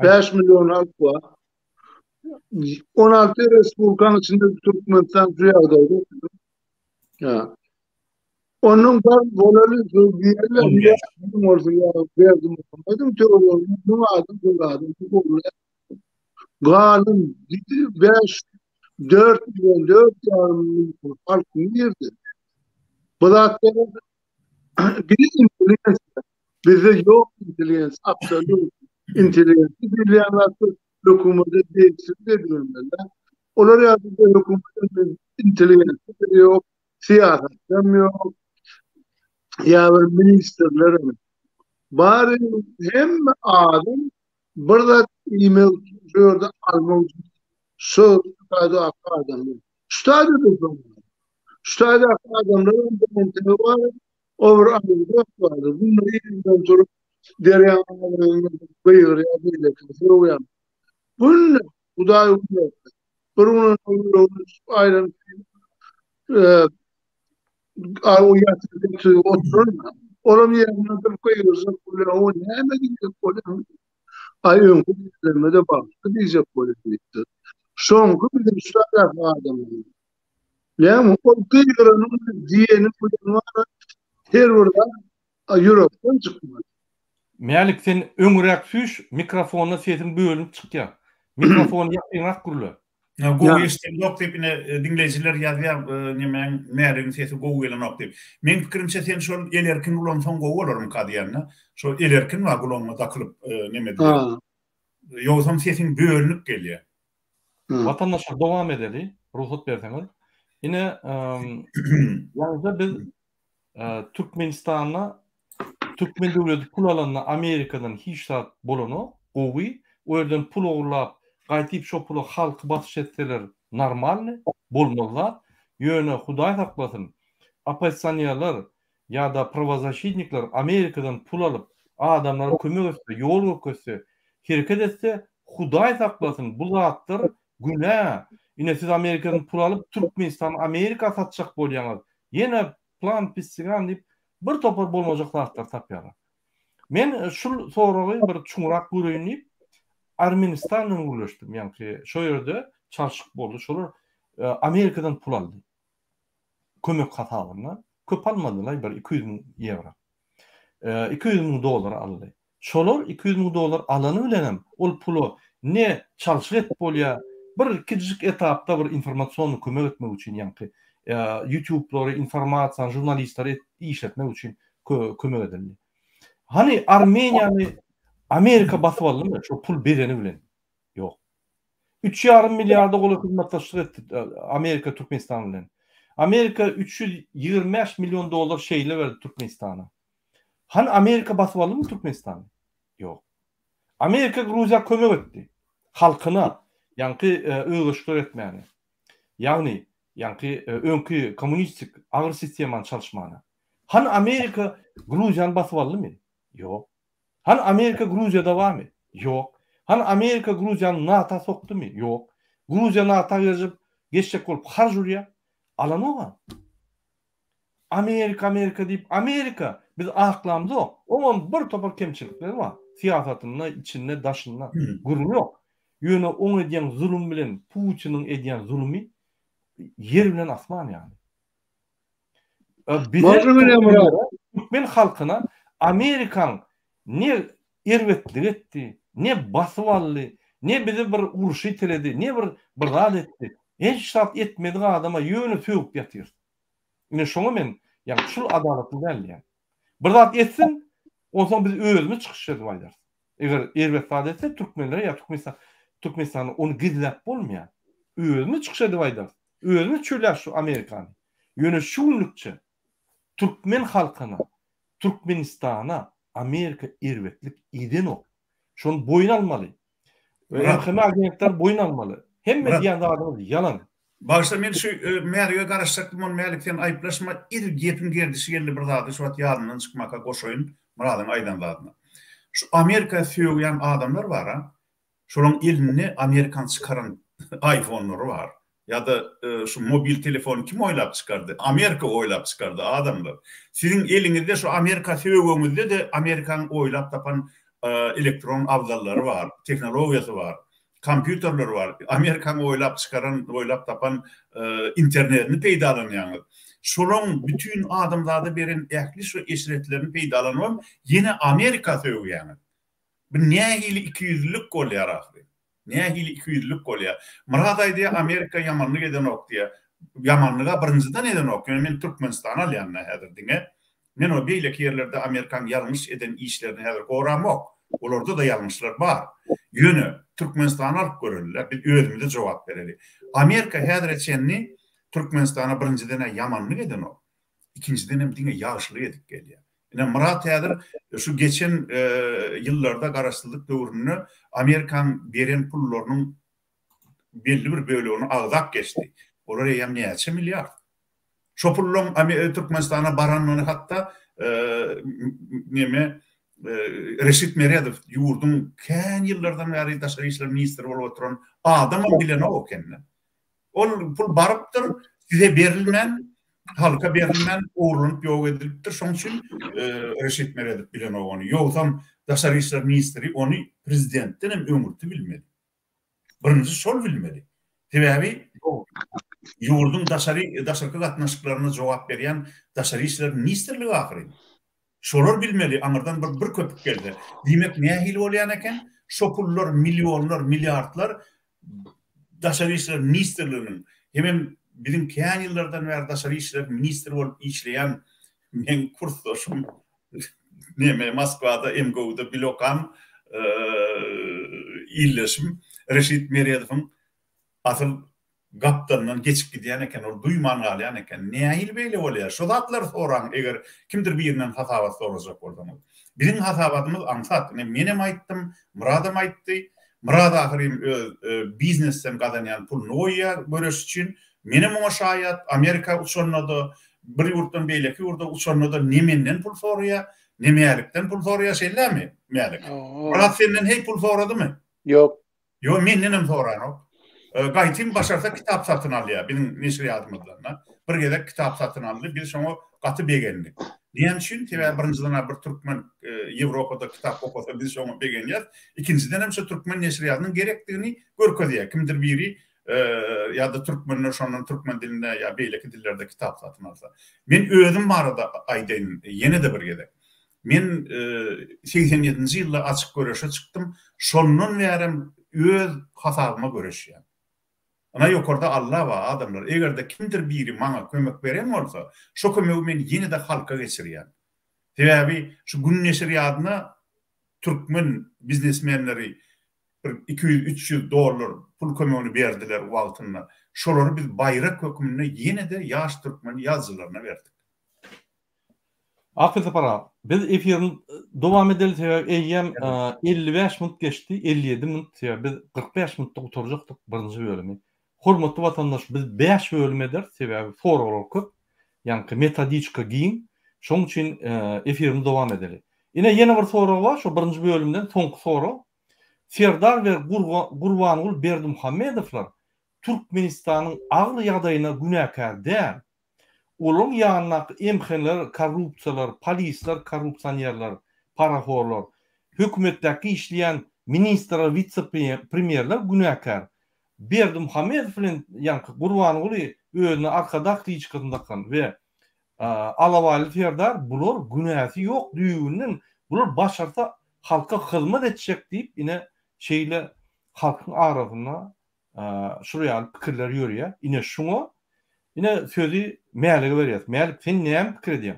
5 million halk bar. 16 respublikanyň içinde Türkmenistan şu ýagdaýda. Ha. Onuň bar bolaly şu diýerler, bolsa ýa Berdimuhamedowyň töwereginde müň adam köp adam ogly. Galan 5 4 million 4 ýarym million halk nirde? Bu zatlar bir intelligensiýa. Bizde ýok intelligensiýa, absolýut intelligensiýa diýilýän zatlar hökümete degişli edilmeli. Olar ýaly hökümete intelligensiýa ýok. Syýasatçam ýok, ýa bir ministrlerem. Bary hemme adam bir zat iýmek üçin, şu ýerde almak üçin şu taýdaky adamlar. Şu taýda-da şoň ýaly. Şu taýdaky adamlaram bir entegi bar, o bir anekdot bardyr. Günde irden turup derýaň agzynda gygyrýar, beýlekini sögýär. Günde Hudaý gün Bir gün onuň ýüregine düşüp aýlanyp gelip, O ýatyp oturan. Olam ýerinden durup gygyrjak bolýar. O näme diýjek bolýaň? Aý öňki diýenlerime-de bagtly diýjek bolýan diýipdir. Şoňky biziň şu taýdaky adamlar. Näme ol gygyranyň bilen diýeniň bilen bar her bir zat ýürekden çykmaly. Mälik sen öňüräk süýş mikrofonda sesiň bölünip çykýar. Mikrofony ýakynrak gürle. Gowy eşidilenok diýip ine diňleýjiler ýazýar nemäň Mäligiň sesi gowy gelenok diýip. Meň pikirimçe sen şol el erkin ulansaň gowy bolarmyka diýende. Şol el erkin bar gulagyňa dakylyp neme edilýän. Ýogsam sesiň bölünip gelýär. Watandaşlar dowam edeli, rugsat berseňiz. Ine, ýaňyja biz Türkmenistanda türkmen döwleti pul alanda Amerikadan hiç zat bolanok, gowy. O ýerden pul ogurlap, gaýtyp şo pula halky basyş etseler normalny, bolmaly zat. Ýöne Hudaý saklasyn, oppozisionerler ýa-da prawozaşitnikler Amerikadan pul alyp, adamlara kömek etse, ýol görkezse, hereket etse, Hudaý saklasyn, bu zatlar günä. Ine siz Amerikadan pul alyp, Türkmenistany Amerika satjak bolýaňyz. Ýene plan pissigan diýip bir topar bolmajak zatlar tapýarlar. Men şul soragy bir çuňrak göreýin diýip Armenistan bilen gürleşdim. Ýaňky şo ýerde çalşyk boldy. Şolar Amerikadan pul aldy. Kömek hasabynda. Köp almadylar, bir 200 müň ýewro. 200 müň dollar aldy. Şolar 200 müň dollar alany bilenem ol pula ne çalşyk edip bolýar, bir kiçijik etapda bir informasionnyý kömek etmek üçin ýaňky ýutubelary, informasiýany, žurnalistleri işletmek üçin kömek edildi. Hany Armeniýany Amerika basyp aldymy şo pul bereni bilen? Ýok. Üç ýarym milliarda golaý hyzmatdaşlyk etdi Amerika Türkmenistan bilen. Amerika 325 million dollar şeýle berdi Türkmenistana. Hany Amerika basyp aldymy Türkmenistany? Ýok. Amerika Gruziýa kömek etdi. Halkyna ýaňky özgerişikler etmäne. Ýagny ýaňky öňki kommunistik agyr sistemany çalyşmana. Hany Amerika Gruziýany basyp aldymy? Ýok. Hany Amerika Gruziýada barmy? Ýok. Hany Amerika Gruziýany NATO sokdumy? Ýok. Gruziýa NATO girjip geçjek bolup harj urýar. Alanok-a. Amerika Amerika diýip Amerika biz aklamzok. Oňam bir topar kemçilikleri bar. Syýasatynda, içinde, daşynda gürrüň ýok. Ýöne oň edýän zulum bilen Putiniň edýän zulumy ýer bilen asman ýaly. Bize türkmen halkyna Amerikaň ne erbetlik etdi, ne basyp aldy, ne bizi bir urşa iteledi, ne bir bir zat etdi. Hiç zat etmedik adama ýöne sögüp ýatyrys. Ine şoňa men ýagny şul adalatly däl diýýän. Bir zat etsin, onsoň biz özümiz çykyş edip aýdarys. Eger erbet zat etse türkmenlere ýa Türkmenistan Türkmenistanda ony gizläp bolmaýar. Özümiz çykyş edip aýdarys. Özümiz çöläs şu Amerikany. Ýöne şu günlükçe türkmen halkyna, Türkmenistana Amerika erbetlik edenok. Şony boýun almaly. MHM agentler boýun almaly. Hemme diýen zadyňyz ýalan. Bagyşla men şu Mälige garaşjakdym ony Mälik sen aýyplaşma edil gepiň gerdişi geldi bir zady şu wagt ýadymdan çykmaka goşaýyn Myradyň aýdan zadyna. Şu Amerika sögýän adamlar bara şolaň elinde Amerikan çykaran iPhone-lary bar. Ýa-da şu mobil telefony kim oýlap çykardy? Amerika oýlap çykardy adamlar. Siziň eliňizde şu Amerika söweňizde-de Amerikanyň oýlap tapan elektron abzallary bar, tehnologiýasy bar, kompýuterleri bar. Amerikanyň oýlap çykaran, oýlap tapan internetini peýdalanýaňyz. Şolaň bütin adamzada beren ähli şu eşretlerini peýdalanybam ýene Amerika sögýäňiz. Bu nähili ikiýüzlülik bolýar ahyry? Nähili ikiýüzlülik bolýar? Myrat aýdýar, Amerika ýamanlyk edenok diýýär. Ýamanlyga birinjiden edenok. Ýöne men Türkmenistany alýan-da häzir diňe. Men o beýleki ýerlerde Amerikaň ýalňyş eden işlerini häzir goramok. Olarda-da ýalňyşlar bar. Ýöne Türkmenistany alyp göreli-le, biz özümize jogap bereli. Amerika häzire çenli Türkmenistana birinjiden-ä ýamanlyk edenok. Ikinjidenem diňe ýagşylyk edip gelýär. Ine Myrat häzir şu geçen ýyllarda garaşsyzlyk döwründe Amerikaň beren pullarynyň belli bir bölegini agzap geçdi. Olar eýýäm näçe milliard. Şo pullaryň Türkmenistana baranyny hatda neme Reşit Meredow ýurduň kän ýyllardan bäri daşary işler ministri bolup oturan adamam bilenok ekeni. Ol pul barypdyr, size berilmän. Halka berilmän ogurlanyp ýok edilipdir. Şoň üçin Reşit Meredow bilenok ony. Ýogsam daşary işler ministri ony prezidentden hem öňürti bilmeli. Birinji şol bilmeli. Sebäbi ýurduň daşary daşarky gatnaşyklaryna jogap berýän daşary işler ministrligi ahyryn. Şolar bilmeli aňyrdan bir bir köpük gelse. Diýmek nähili bolýan eken? Şo pullar millionlar, milliardlar Daşary işler ministrliginiň hemem biziň kän ýyllardan bäri daşary işler ministri bolup işleýän meň kursdaşym neme Moskwada MGU-da bile okan ildeşim Reşit Meredowyň asyl gapdalyndan geçip gidýän eken, ol duýman galýan eken. Nähili beýle bolýar? Şo zatlary soraň, eger kimdir birinden hasabat sorajak bolsaňyz. Biziň hasabatymyz aňsat. Ine, menem aýtdym, Myradam aýtdy. Myrat ahyryn öz biznesden gazanýan puluny goýýar göreş üçin. Menem oňa şaýat. Amerika uçanda-da, bir ýurtdan beýleki ýurda uçanda-da ne menden pul soraýar, ne Mälikden pul soraýar. Şeýlemi, Mälik? Myrat senden heý pul soradymy? Ýok. Ýok, mendenem soranok. Gaýtym başarsa kitap satyn alýar biziň neşirýatymyzdan-da. Bir gezek kitap satyn aldy, biz şoňa gaty begendik. Näme üçin? Sebäbi birinjiden-ä bir türkmen Ýewropada kitap okasa biz şoňa begenýäs. Ikinjidenem şu türkmen neşirýatynyň gerekdigini görkezýär. Kimdir biri ýa-da türkmenler şondan türkmen dilinde ýa beýleki dillerde kitap satyn alsa. Men özüm barada aýdaýyn ýene-de bir gezek. Men 87-nji ýylda açyk göreşe çykdym. Şondan bärem öz hasabyma göreşýän. Ynha ýokarda Alla bar, adamlar. Eger-de kimdir biri maňa kömek beren bolsa, şo kömegi men ýene-de halka geçirýän. Sebäbi şu Gün neşirýadyna türkmen biznesmenleri bir 200-300 dollar pul kömegini berdiler wagtynda. Şolary biz baýrak hökmünde ýene-de ýaş türkmen ýazyjylaryna berdik. Aferin Sapar aga. Biz efiriň dowam edeli sebäbi eýýäm 55 minut geçdi, 57 minut sebäbi biz 45 minutda gutarjakdyk birinji bölümi. Hormatly watandaş biz 5 bölüm ederis sebäbi soraglar köp. Ýaňky metodiçka giň. Şoň üçin efirimizi dowam edeli. Ine ýene bir sorag bar şo birinji bölümden soňky sorag. Serdar we Gurbanguly Berdimuhamedowlar Türkmenistanyň agyr ýagdaýyna günäkär däl. Olaryň ýanyndaky MHler korrupsiýalar, polisler korrupsionerler, parahorlar, hökümetdäki işleýän ministrler, witse-premýerler günäkär. Berdimuhamedow bilen ýaňky Gurbanguly özüne Arkadag kliçkasyny dakan we Alabaýly Serdar bular günäsi ýok düýbünden bular başarsa halka hyzmat etjek diýip ine şeýle halkyň arasynda Şul ýaly pikirler ýörýär. Ine şuňa ine sözi Mälige berýäs. Mälik sen näme pikir edýäň?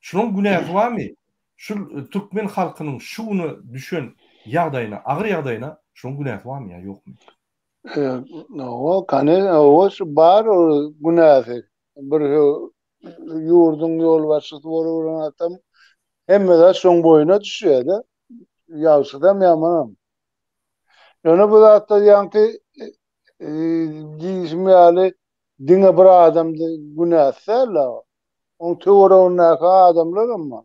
Şunuň günäsi barmy? Şu türkmen halkynyň şu güne düşen ýagdaýyna, agyr ýagdaýyna şunuň günäsi barmy ýa ýokmy? Hawa, kane, hawa şu bar o günäsi. Bir ýurduň ýolbaşçysy bolup adam hemme zat şoň boýuna düşýär-de. Ýagşysam, ýamanam. Ýöne bu zatlar ýaňky diýişim ýaly diňe bir adam günäsi däl-de. Oň töweregindäki adamlar hem bar.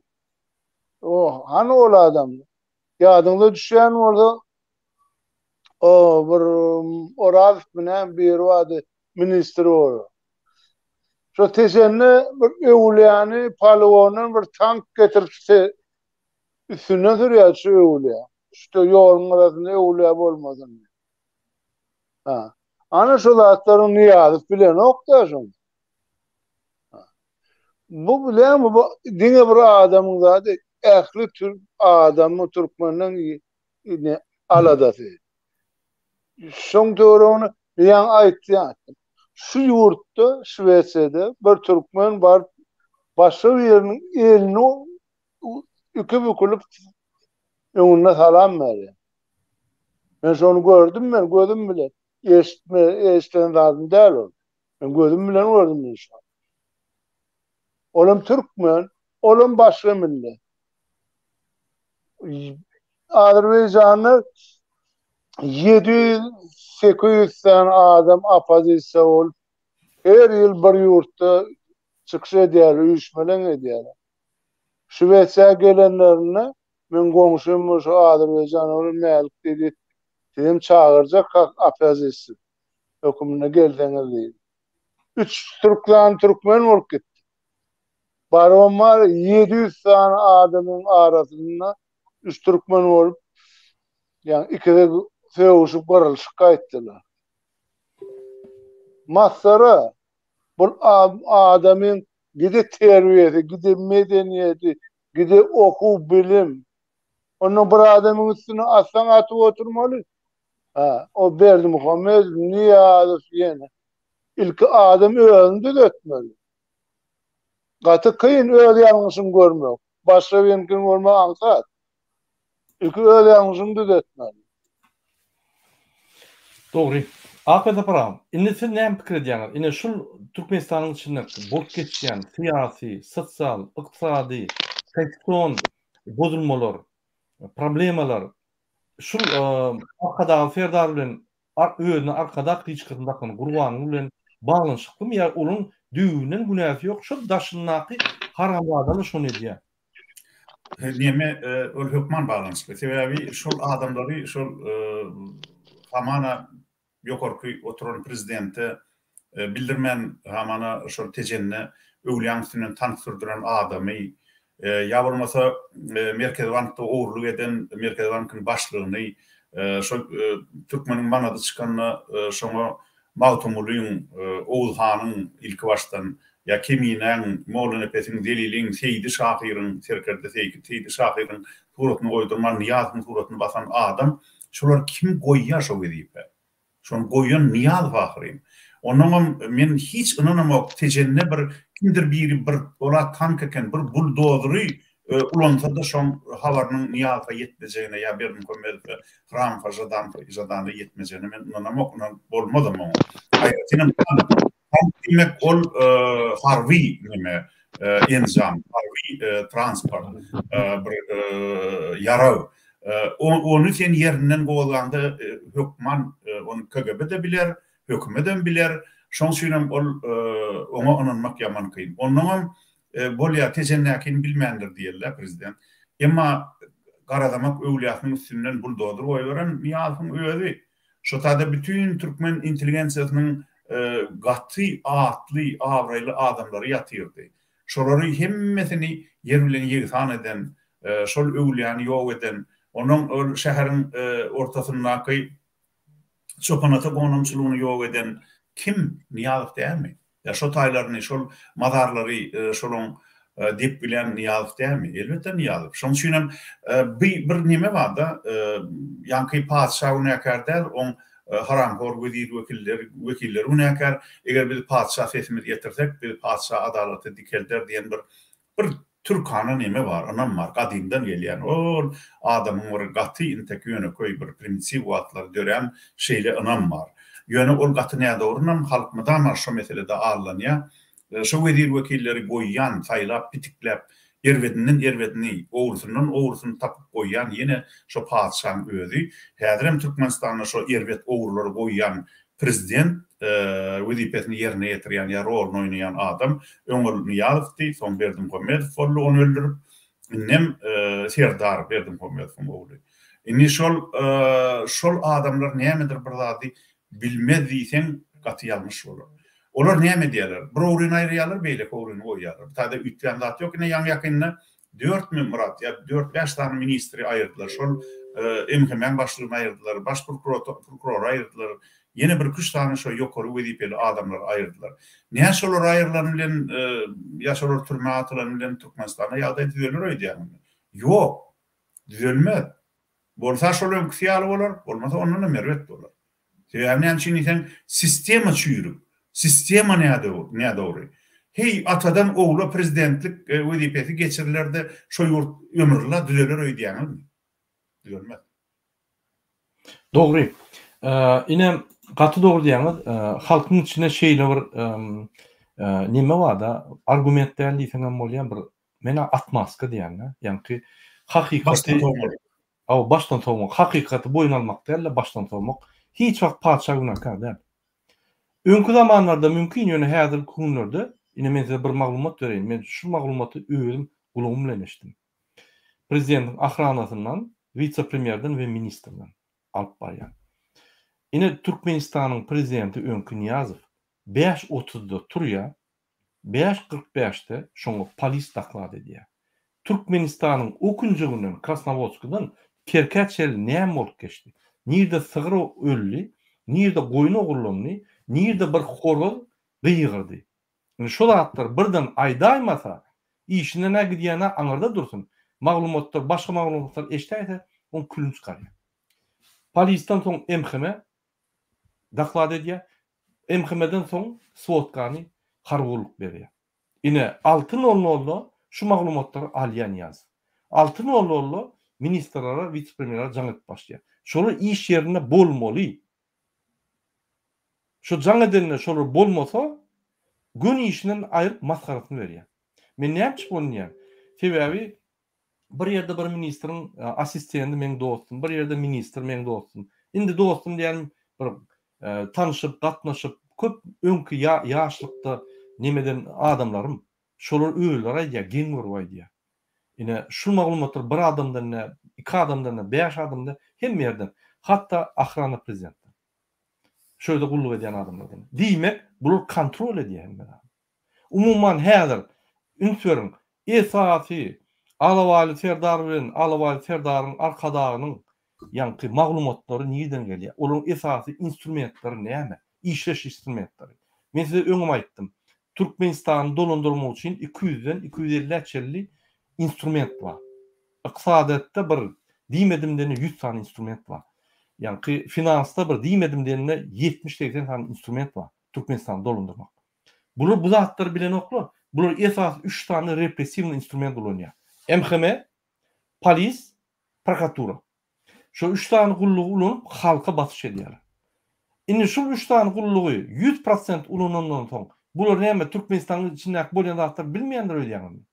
O hany ol adam? Ýadyňyza düşýän bolsa o bir Orazowmy näme biri bardy, ministr bolup. Şo Tejende bir öwülýäni poligondan bir tank getirip Üstünden sürýär şu öwlüýä. Şu ýoluň gyrasynda öwlüýä bolmasyn diýip. Ha. Ana şu zatlaryň Nyýazow bilenok-da şuny. Bu bileňmi bu diňe bir adamyň zady, ähli türk adamyň türkmeniň ine aladasy. Şoň töweregini ýaňy aýtýan. Şu ýurtda, Şwesiýada bir türkmen baryp başga biriniň elini iki bükülip öňünde salam berýär. Men şony gördüm men gözüm bilen. Eşitme, eşiden zadym däl ol. Men gözüm bilen gördüm men şony. Olam türkmen, olam başga millet. Azerbaýjanda 700-800 sany adam oppozisiýa bolup, her ýyl bir ýurtda çykyş edýärler, üýşmeleň edýärler. Şwesiýa gelenlerinde meň goňşym şu Azerbaýjan ogly Mälik diýdi, sizem çagyrjak hak oppozisiýa höküminde gelseňiz diýdi. Üç türkmen türkmen bolup gitdi. Barybam bar 700 sany adamyň arasynda üç türkmen bolup, ýagny ikisi sögüşip gyrylyşyp gaýtdylar. Masgara. Bu adamyň gide terbiýesi, gide medeniýeti, gide okuw bilim. Onda bir adamyň üstüne atsaň atyp oturmaly. Ha, o Berdimuhamedow, Nyýazow ýene. Ilki adam özüni düzetmeli. Gaty kyn öz ýalňyşyňy görmek. Başga birinikini görmek aňsat. Ilki öz ýalňyşyňy düzetmeli. Dogry. Akberdi Sapar agam, indi siz näme pikir edýäňiz? Ine şul Türkmenistanyň içinde bolup geçýän syýasy, sosial, ykdysady, konstitusion bozulmalar, problemalar şul Arkadagly Serdar bilen özüne Arkadag kliçkasyny dakan Gurbanguly bilen baglanyşyklymy ýa olaň düýbünden günäsi ýok, şol daşyndaky haramzadalar şony edýär. Neme ol hökman baglanyşykly. Sebäbi şol adamlary şol hamana ýokarky oturan prezidente bildirmän hamana şol Tejende öwlüýäň üstünden tank sürdüren adamy ýa bolmasa Merkezi bankda ogurlyk eden Merkezi bankyň başlygyny şol türkmeniň manady çykanda şoňa Magtymgulyň, Oguz hanyň ilki başdan ýa Keminäň, Mollanepesiň, Zeliliň, Seýdi şahyryň, serkerde Seýdi şahyryň suratyny goýdurman Nyýazowyň suratyny basan adam şolary kim goýýar şo wezipä? Şony goýan Nyýazow ahyryn. Onnoňam men hiç ynanamok Tejende bir kimdir biri bir ola tank eken bir buldozery ulansada şoň habarynyň Nyýazowa ýetmejegine ýa Berdimuhamedowa, Hramowa, Žadana ýetmejegine men ynanamok, ynanyp bolmazam oňa. Aýratynam tank. Tank diýmek ol harby neme enjam, harby transport, bir ýarag. Ony sen ýerinden gozgaňda hökman ony KGB-de biler, hökümetem biler. Şoň üçinem ol oňa ynanmak ýaman kyn. Onnoňam bolýar, Tejendäkini bilmändir diýeli-dä prezident. Emma Garadamak öwlüýasynyň üstünden buldozer goýberen Nyýazowyň özi. Şo taýda bütin türkmen intelligensiýasynyň gaty atly, abraýly adamlary ýatyrdy. Şolary hemmesini ýer bilen ýegsan eden, şol öwlüýäni ýok eden, onnoň ol şäheriň ortasyndaky Çopanata gonamçylygyny ýok eden kim? Nyýazow dälmi? Ýa şo taýlaryny, şol mazarlary şolaň depgilän Nyýazow dälmi? Elbetde Nyýazow. Şoň üçinem bi bir neme bar-da, ýaňky patyşa günäkär däl, oň haramhor wezir-wekilleri wekilleri günäkär. Eger biz patyşa sesimizi ýetirsek, biz patyşa adalaty dikelder diýen bir bir türkana neme bar, ynam bar, gadymdan gelýän, ol adamyň bir gaty intek ýönekeý bir primitiw wagtlary dörän şeýle ynam bar. Ýöne ol gaty nädogry ynam, halk mydama şo meselede aldanýar. Şo wezir-wekilleri goýýan, saýlap, pitikläp, erbedinden erbedini, ogrusyndan ogrusyny tapyp goýýan ýene şo patyşaň özi. Häzirem Türkmenistanda şo erbet ogrulary goýýan prezident wezipesini ýerine ýetirýän ýa roluny oýnaýan adam öň ol Nyýazowdy, soň Berdimuhamedow boldy ony öldürip, indem Serdar Berdimuhamedowyň ogly. Indi şol şol adamlar nämedir bir zady bilmez diýseň gaty ýalňyş bolar. Olar näme edýärler? Bir ogryny aýyrýarlar, beýleki ogryny goýýarlar. Bu taýda üýtgän zat ýok. Ine ýaňy-ýakynda Dörtmi, Myrat, ýa dört-bäş sany ministri aýyrdylar. Şol MHM-iň başlygyny aýyrdylar, baş prokurory aýyrdylar, ýene birküç sany şo ýokary wezipeli adamlary aýyrdylar. Nä şolar aýrylany bilen ýa şolar türmä atylany bilen Türkmenistanda ýagdaý düzeler öýdýäňizmi? Ýok. Düzelmez. Bolsa şol öňküsi ýaly bolar, bolmasa ondanam erbet bolar. Sebäbi näme üçin diýseň, sistema çüýrük, sistema nädogry. Heý, atadan ogla prezidentlik wezipesi geçiriler-de, şo ýurt ömürlla düzeler öýdýäňizmi? Düzelmez. Dogry. Ine, gaty dogry diýýäňiz. Halkyň içinde şeýle bir neme bar-da, argument däl diýseňem bolýar, bir men-ä otmaska diýýän-de, ýaňky hakykaty Hawa, başdan sowmak. Hakykaty boýun almak däl-de, başdan sowmak. Hiç wagt patyşa günäkär däl. Öňki zamanlarda mümkin, ýöne häzirki günlerde, ine men size bir maglumat bereýin, men şu maglumaty özüm gulagym bilen eşitdim. Prezidentiň ahranasyndan, wise-premýerden we ministrden alyp barýan. Ine Türkmenistanyň prezidenti öňki Nyýazow bäş otuzda turýar, Bäş 45-de şoňa polis doklad edýär. Türkmenistanyň o künjeginden, Krasnowodskiden Kerkä çenli näme bolup geçdi? Nirde sygyr öldi, nirde goýun ogurlandy, nirde bir horaz gygyrdy? Indi şo zatlary birden aýdaýmasa, işinden-ä gidýän-ä aňyrda dursun, maglumatlar, başga maglumatlar eşidäýse, oň külüni çykarýar. Polisden soň MHM doklad edýär. MHM-den soň swodkany harby gulluk berýär. Ine, alty nol nolda şu maglumatlary alýar Nyýazow. Alty nol nolda ministrlere, wise-premýerlere jaň edip başlaýar. Şolar iş ýerinde bolmaly. Şo jaň edende şolar bolmasa, göni işinden aýryp masgarasyny berýär. Men näme üçin muny diýýän? Sebäbi bir ýerde bir ministriň assistendi meň dostum, bir ýerde ministr meň dostum. Indi dostum diýýänim bir tanşyp, gatnaşyp, köp öňki ýaşlykda nemeden adamlarym. Şolar özleri aýdýar, geň görüp aýdýar. Ine, şu maglumatlar bir adamdan däl, iki adamdan däl, bäş adamdan däl, hemme ýerden, hatda ahrana prezidentden. Şu ýerde gulluk edýän adamlardan. Diýmek, bular kontrol edýär hemme zady. Umuman häzir, üns beriň, esasy Alabaýly serdar bilen Alabaýly serdaryň Arkadagynyň ýaňky maglumatlary nirden gelýär? Olaryň esasy instrumentleri näme? Işleş instrumentleri. Men size öňem aýtdym. Türkmenistany dolandyrmak üçin 200-den 250-ä çenli instrument bar. Ykdysadyýetde bir diýmedim diýende 100 sany instrument bar. Ýaňky finansda bir diýmedim diýende 70-80 sany instrument bar Türkmenistany dolandyrmak. Bular bu zatlary bilenoklar. Bular esasy üç sany repressiwnyý instrument ulanýar. MHM, polis, prokuratura. Şo üç sany gullugy ulanyp halka basyş edýärler. Indi şul üç sany gullugy 100% ulanandan soň bular näme Türkmenistanyň içindäki bolýan zatlary bilmeýändir öýdýäňizmi?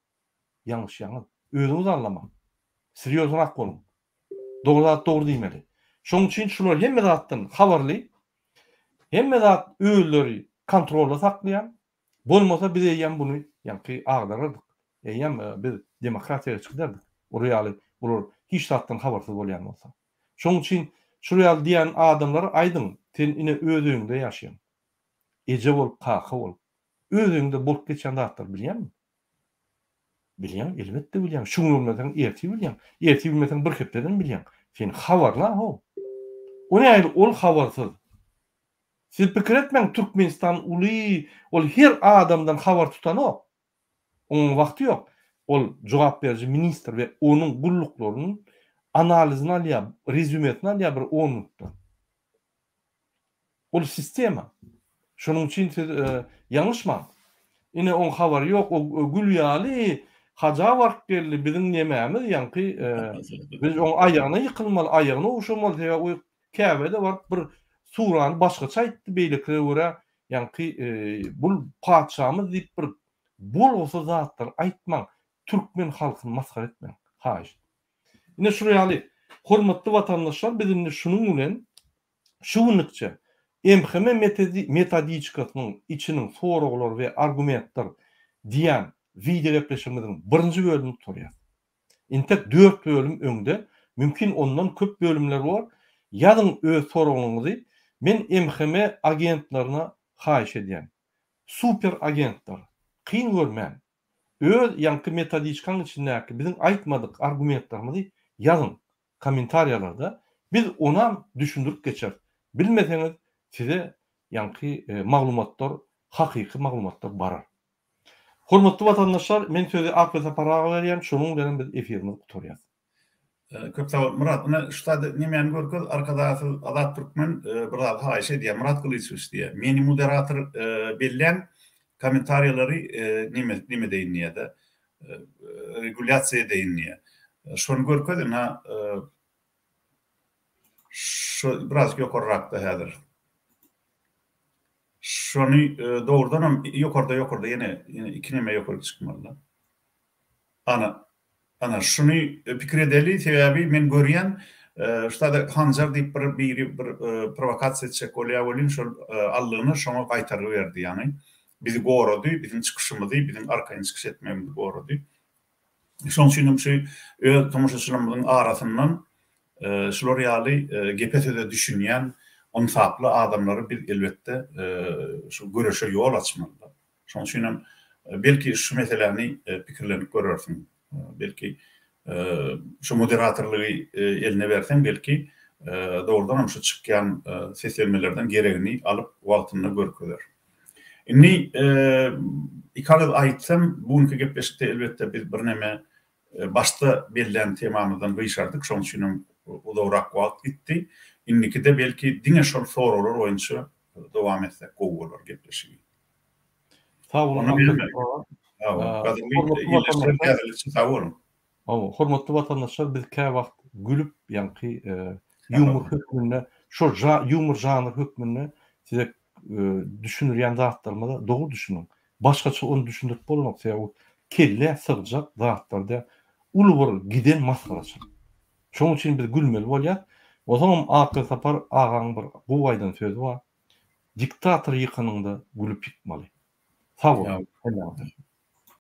Ýalňyşýaňyz. Özüňiz aldamaň. Serýozrak boluň. Dogry zat dogry diýmeli. Şoň üçin şular hemme zatdan habarly. Hemme zat özleri kontrolda saklaýan. Bolmasa biz eýýäm buny ýaňky agdarardyk. Eýýäm biz demokratiýa geçip giderdik. Olar ýaly bular hiç zatdan habarsyz bolýan bolsa. Şoň üçin şul ýaly diýýän adamlara aýdyň, sen ine öz öýüňde ýaşaýaň. Eje bolup, kaka bolup. Öz öýüňde bolup geçýän zatlary bilýäňmi? Bilýäň, elbetde bilýäň. Şu gün bilmeseň, ertir bilýäň. Ertir bilmeseň, bir hepdeden bilýäň. Sen habarla-how. O nähili ol habarsyz? Siz pikir etmäň Türkmenistan uly, ol her adamdan habar tutanok. Onuň wagty ýok. Ol jogap beriji ministr we onuň gulluklarynyň analizini alýar, rezýumesini alýar bir on minutda. Ol sistema. Şonuň üçin siz ýalňyşmaň. Ine oň habary ýok, o gül ýaly haja baryp geldi, biziň nemämiz ýaňky biz oň aýagyna ýykylmaly, aýagyna ogşamaly, sebäbi o Käbede baryp bir surany başgaça aýtdy beýlekilere görä ýaňky bul patyşamyz diýip bir bolgusyz zatlar aýtmaň türkmen halkyny masgara etmäň haýyşt. Ine şular ýaly hormatly watandaşlar biz indi şunuň bilen şu günlükçe MHM metodiçkasynyň içiniň soraglary we argumentler diýen wideo gepleşigimiziň birinji bölümini gutarýas. Intek dört bölüm öňde, mümkin ondan köp bölümler bor. Ýazyň öz soragyňyzy. Men MHM agentlerine haýyş edýän. Super agentler. Kyn görmän. Öz ýaňky metodiçkaň içindäki biziň aýtmadyk argumentlerimizi ýazyň kommentariýalarda. Biz onam düşündirip geçeris. Bilmeseňiz size ýaňky maglumatlar hakyky maglumatlar barar. Hormatly watandaşlar, men sözi Akly Sapar aga berýän, şonuň bilenem biz efirimizi gutarýas. Köp sag bol Myrat. Ine şu zady nemäni görkez Arkadagsyz Azat Türkmen bir zady haýyş edýär Myrat Gylyçowiç diýýär. Meni muderator belläň kommentariýalary neme neme edeýin diýýär-de regulýasiýa edeýin diýýär. Şony görkez ine şu birazjyk ýokarrakda häzir. Şony dogrudanam ýokarda ýokarda ýene ýene iki neme ýokary çykmalyda. Ana ana şuny pikir edeli sebäbi men görýän ştada Hanjar diýip bir biri bir prowokasiýa etjek bolýar welin şol allygyna şoňa gaýtargy berdi ýagny bizi gorady biziň çykyşymyzy biziň arkaýyn çykyş etmegimizi gorady. Şonuň üçin hem şu öz tomaşaçylarymyzyň arasyndan şular ýaly gepe-söze düşünýän ynsaply adamlary biz elbetde şu göreşe ýol açmaly. Şonuň üçin hem. Belki şu meseläni pikirlenip görersiň. Belki şu moderatorlygy eline berseň belki dogrudanam şu çykýan seslenmelerden geregini alyp wagtynda görkezer. Indi iki agyz aýtsam bu günki gepleşikde elbetde biz birneme başda bellän temamyzdan gyşardyk şonuň üçinem uzagrak wagt gitdi. Indikide belki diňe şol soraglar boýunça dowam etsek gowy bolar gepleşigi. Sag boluň. Sag boluň. Gadyrly ildeşler häzirlikçe sag boluň. Hawa, hormatly watandaşlar biz käwagt gülüp ýaňky ýumor hökmünde şol ýumor žanr hökmünde size düşündirýän zatlarymyza dogry düşüniň. Başgaça ony düşündirip bolanok sebäbi kellä sygjak zatlar däl. Uly bir giden masgaraçylyk. Şonuň üçin biz gülmeli bolýas. Onsoňam Akgülsapar agaň bir gowy aýdan sözi bar. Diktatory ýykanyňda gülüp ýykmaly. Sag boluň hemmäňize.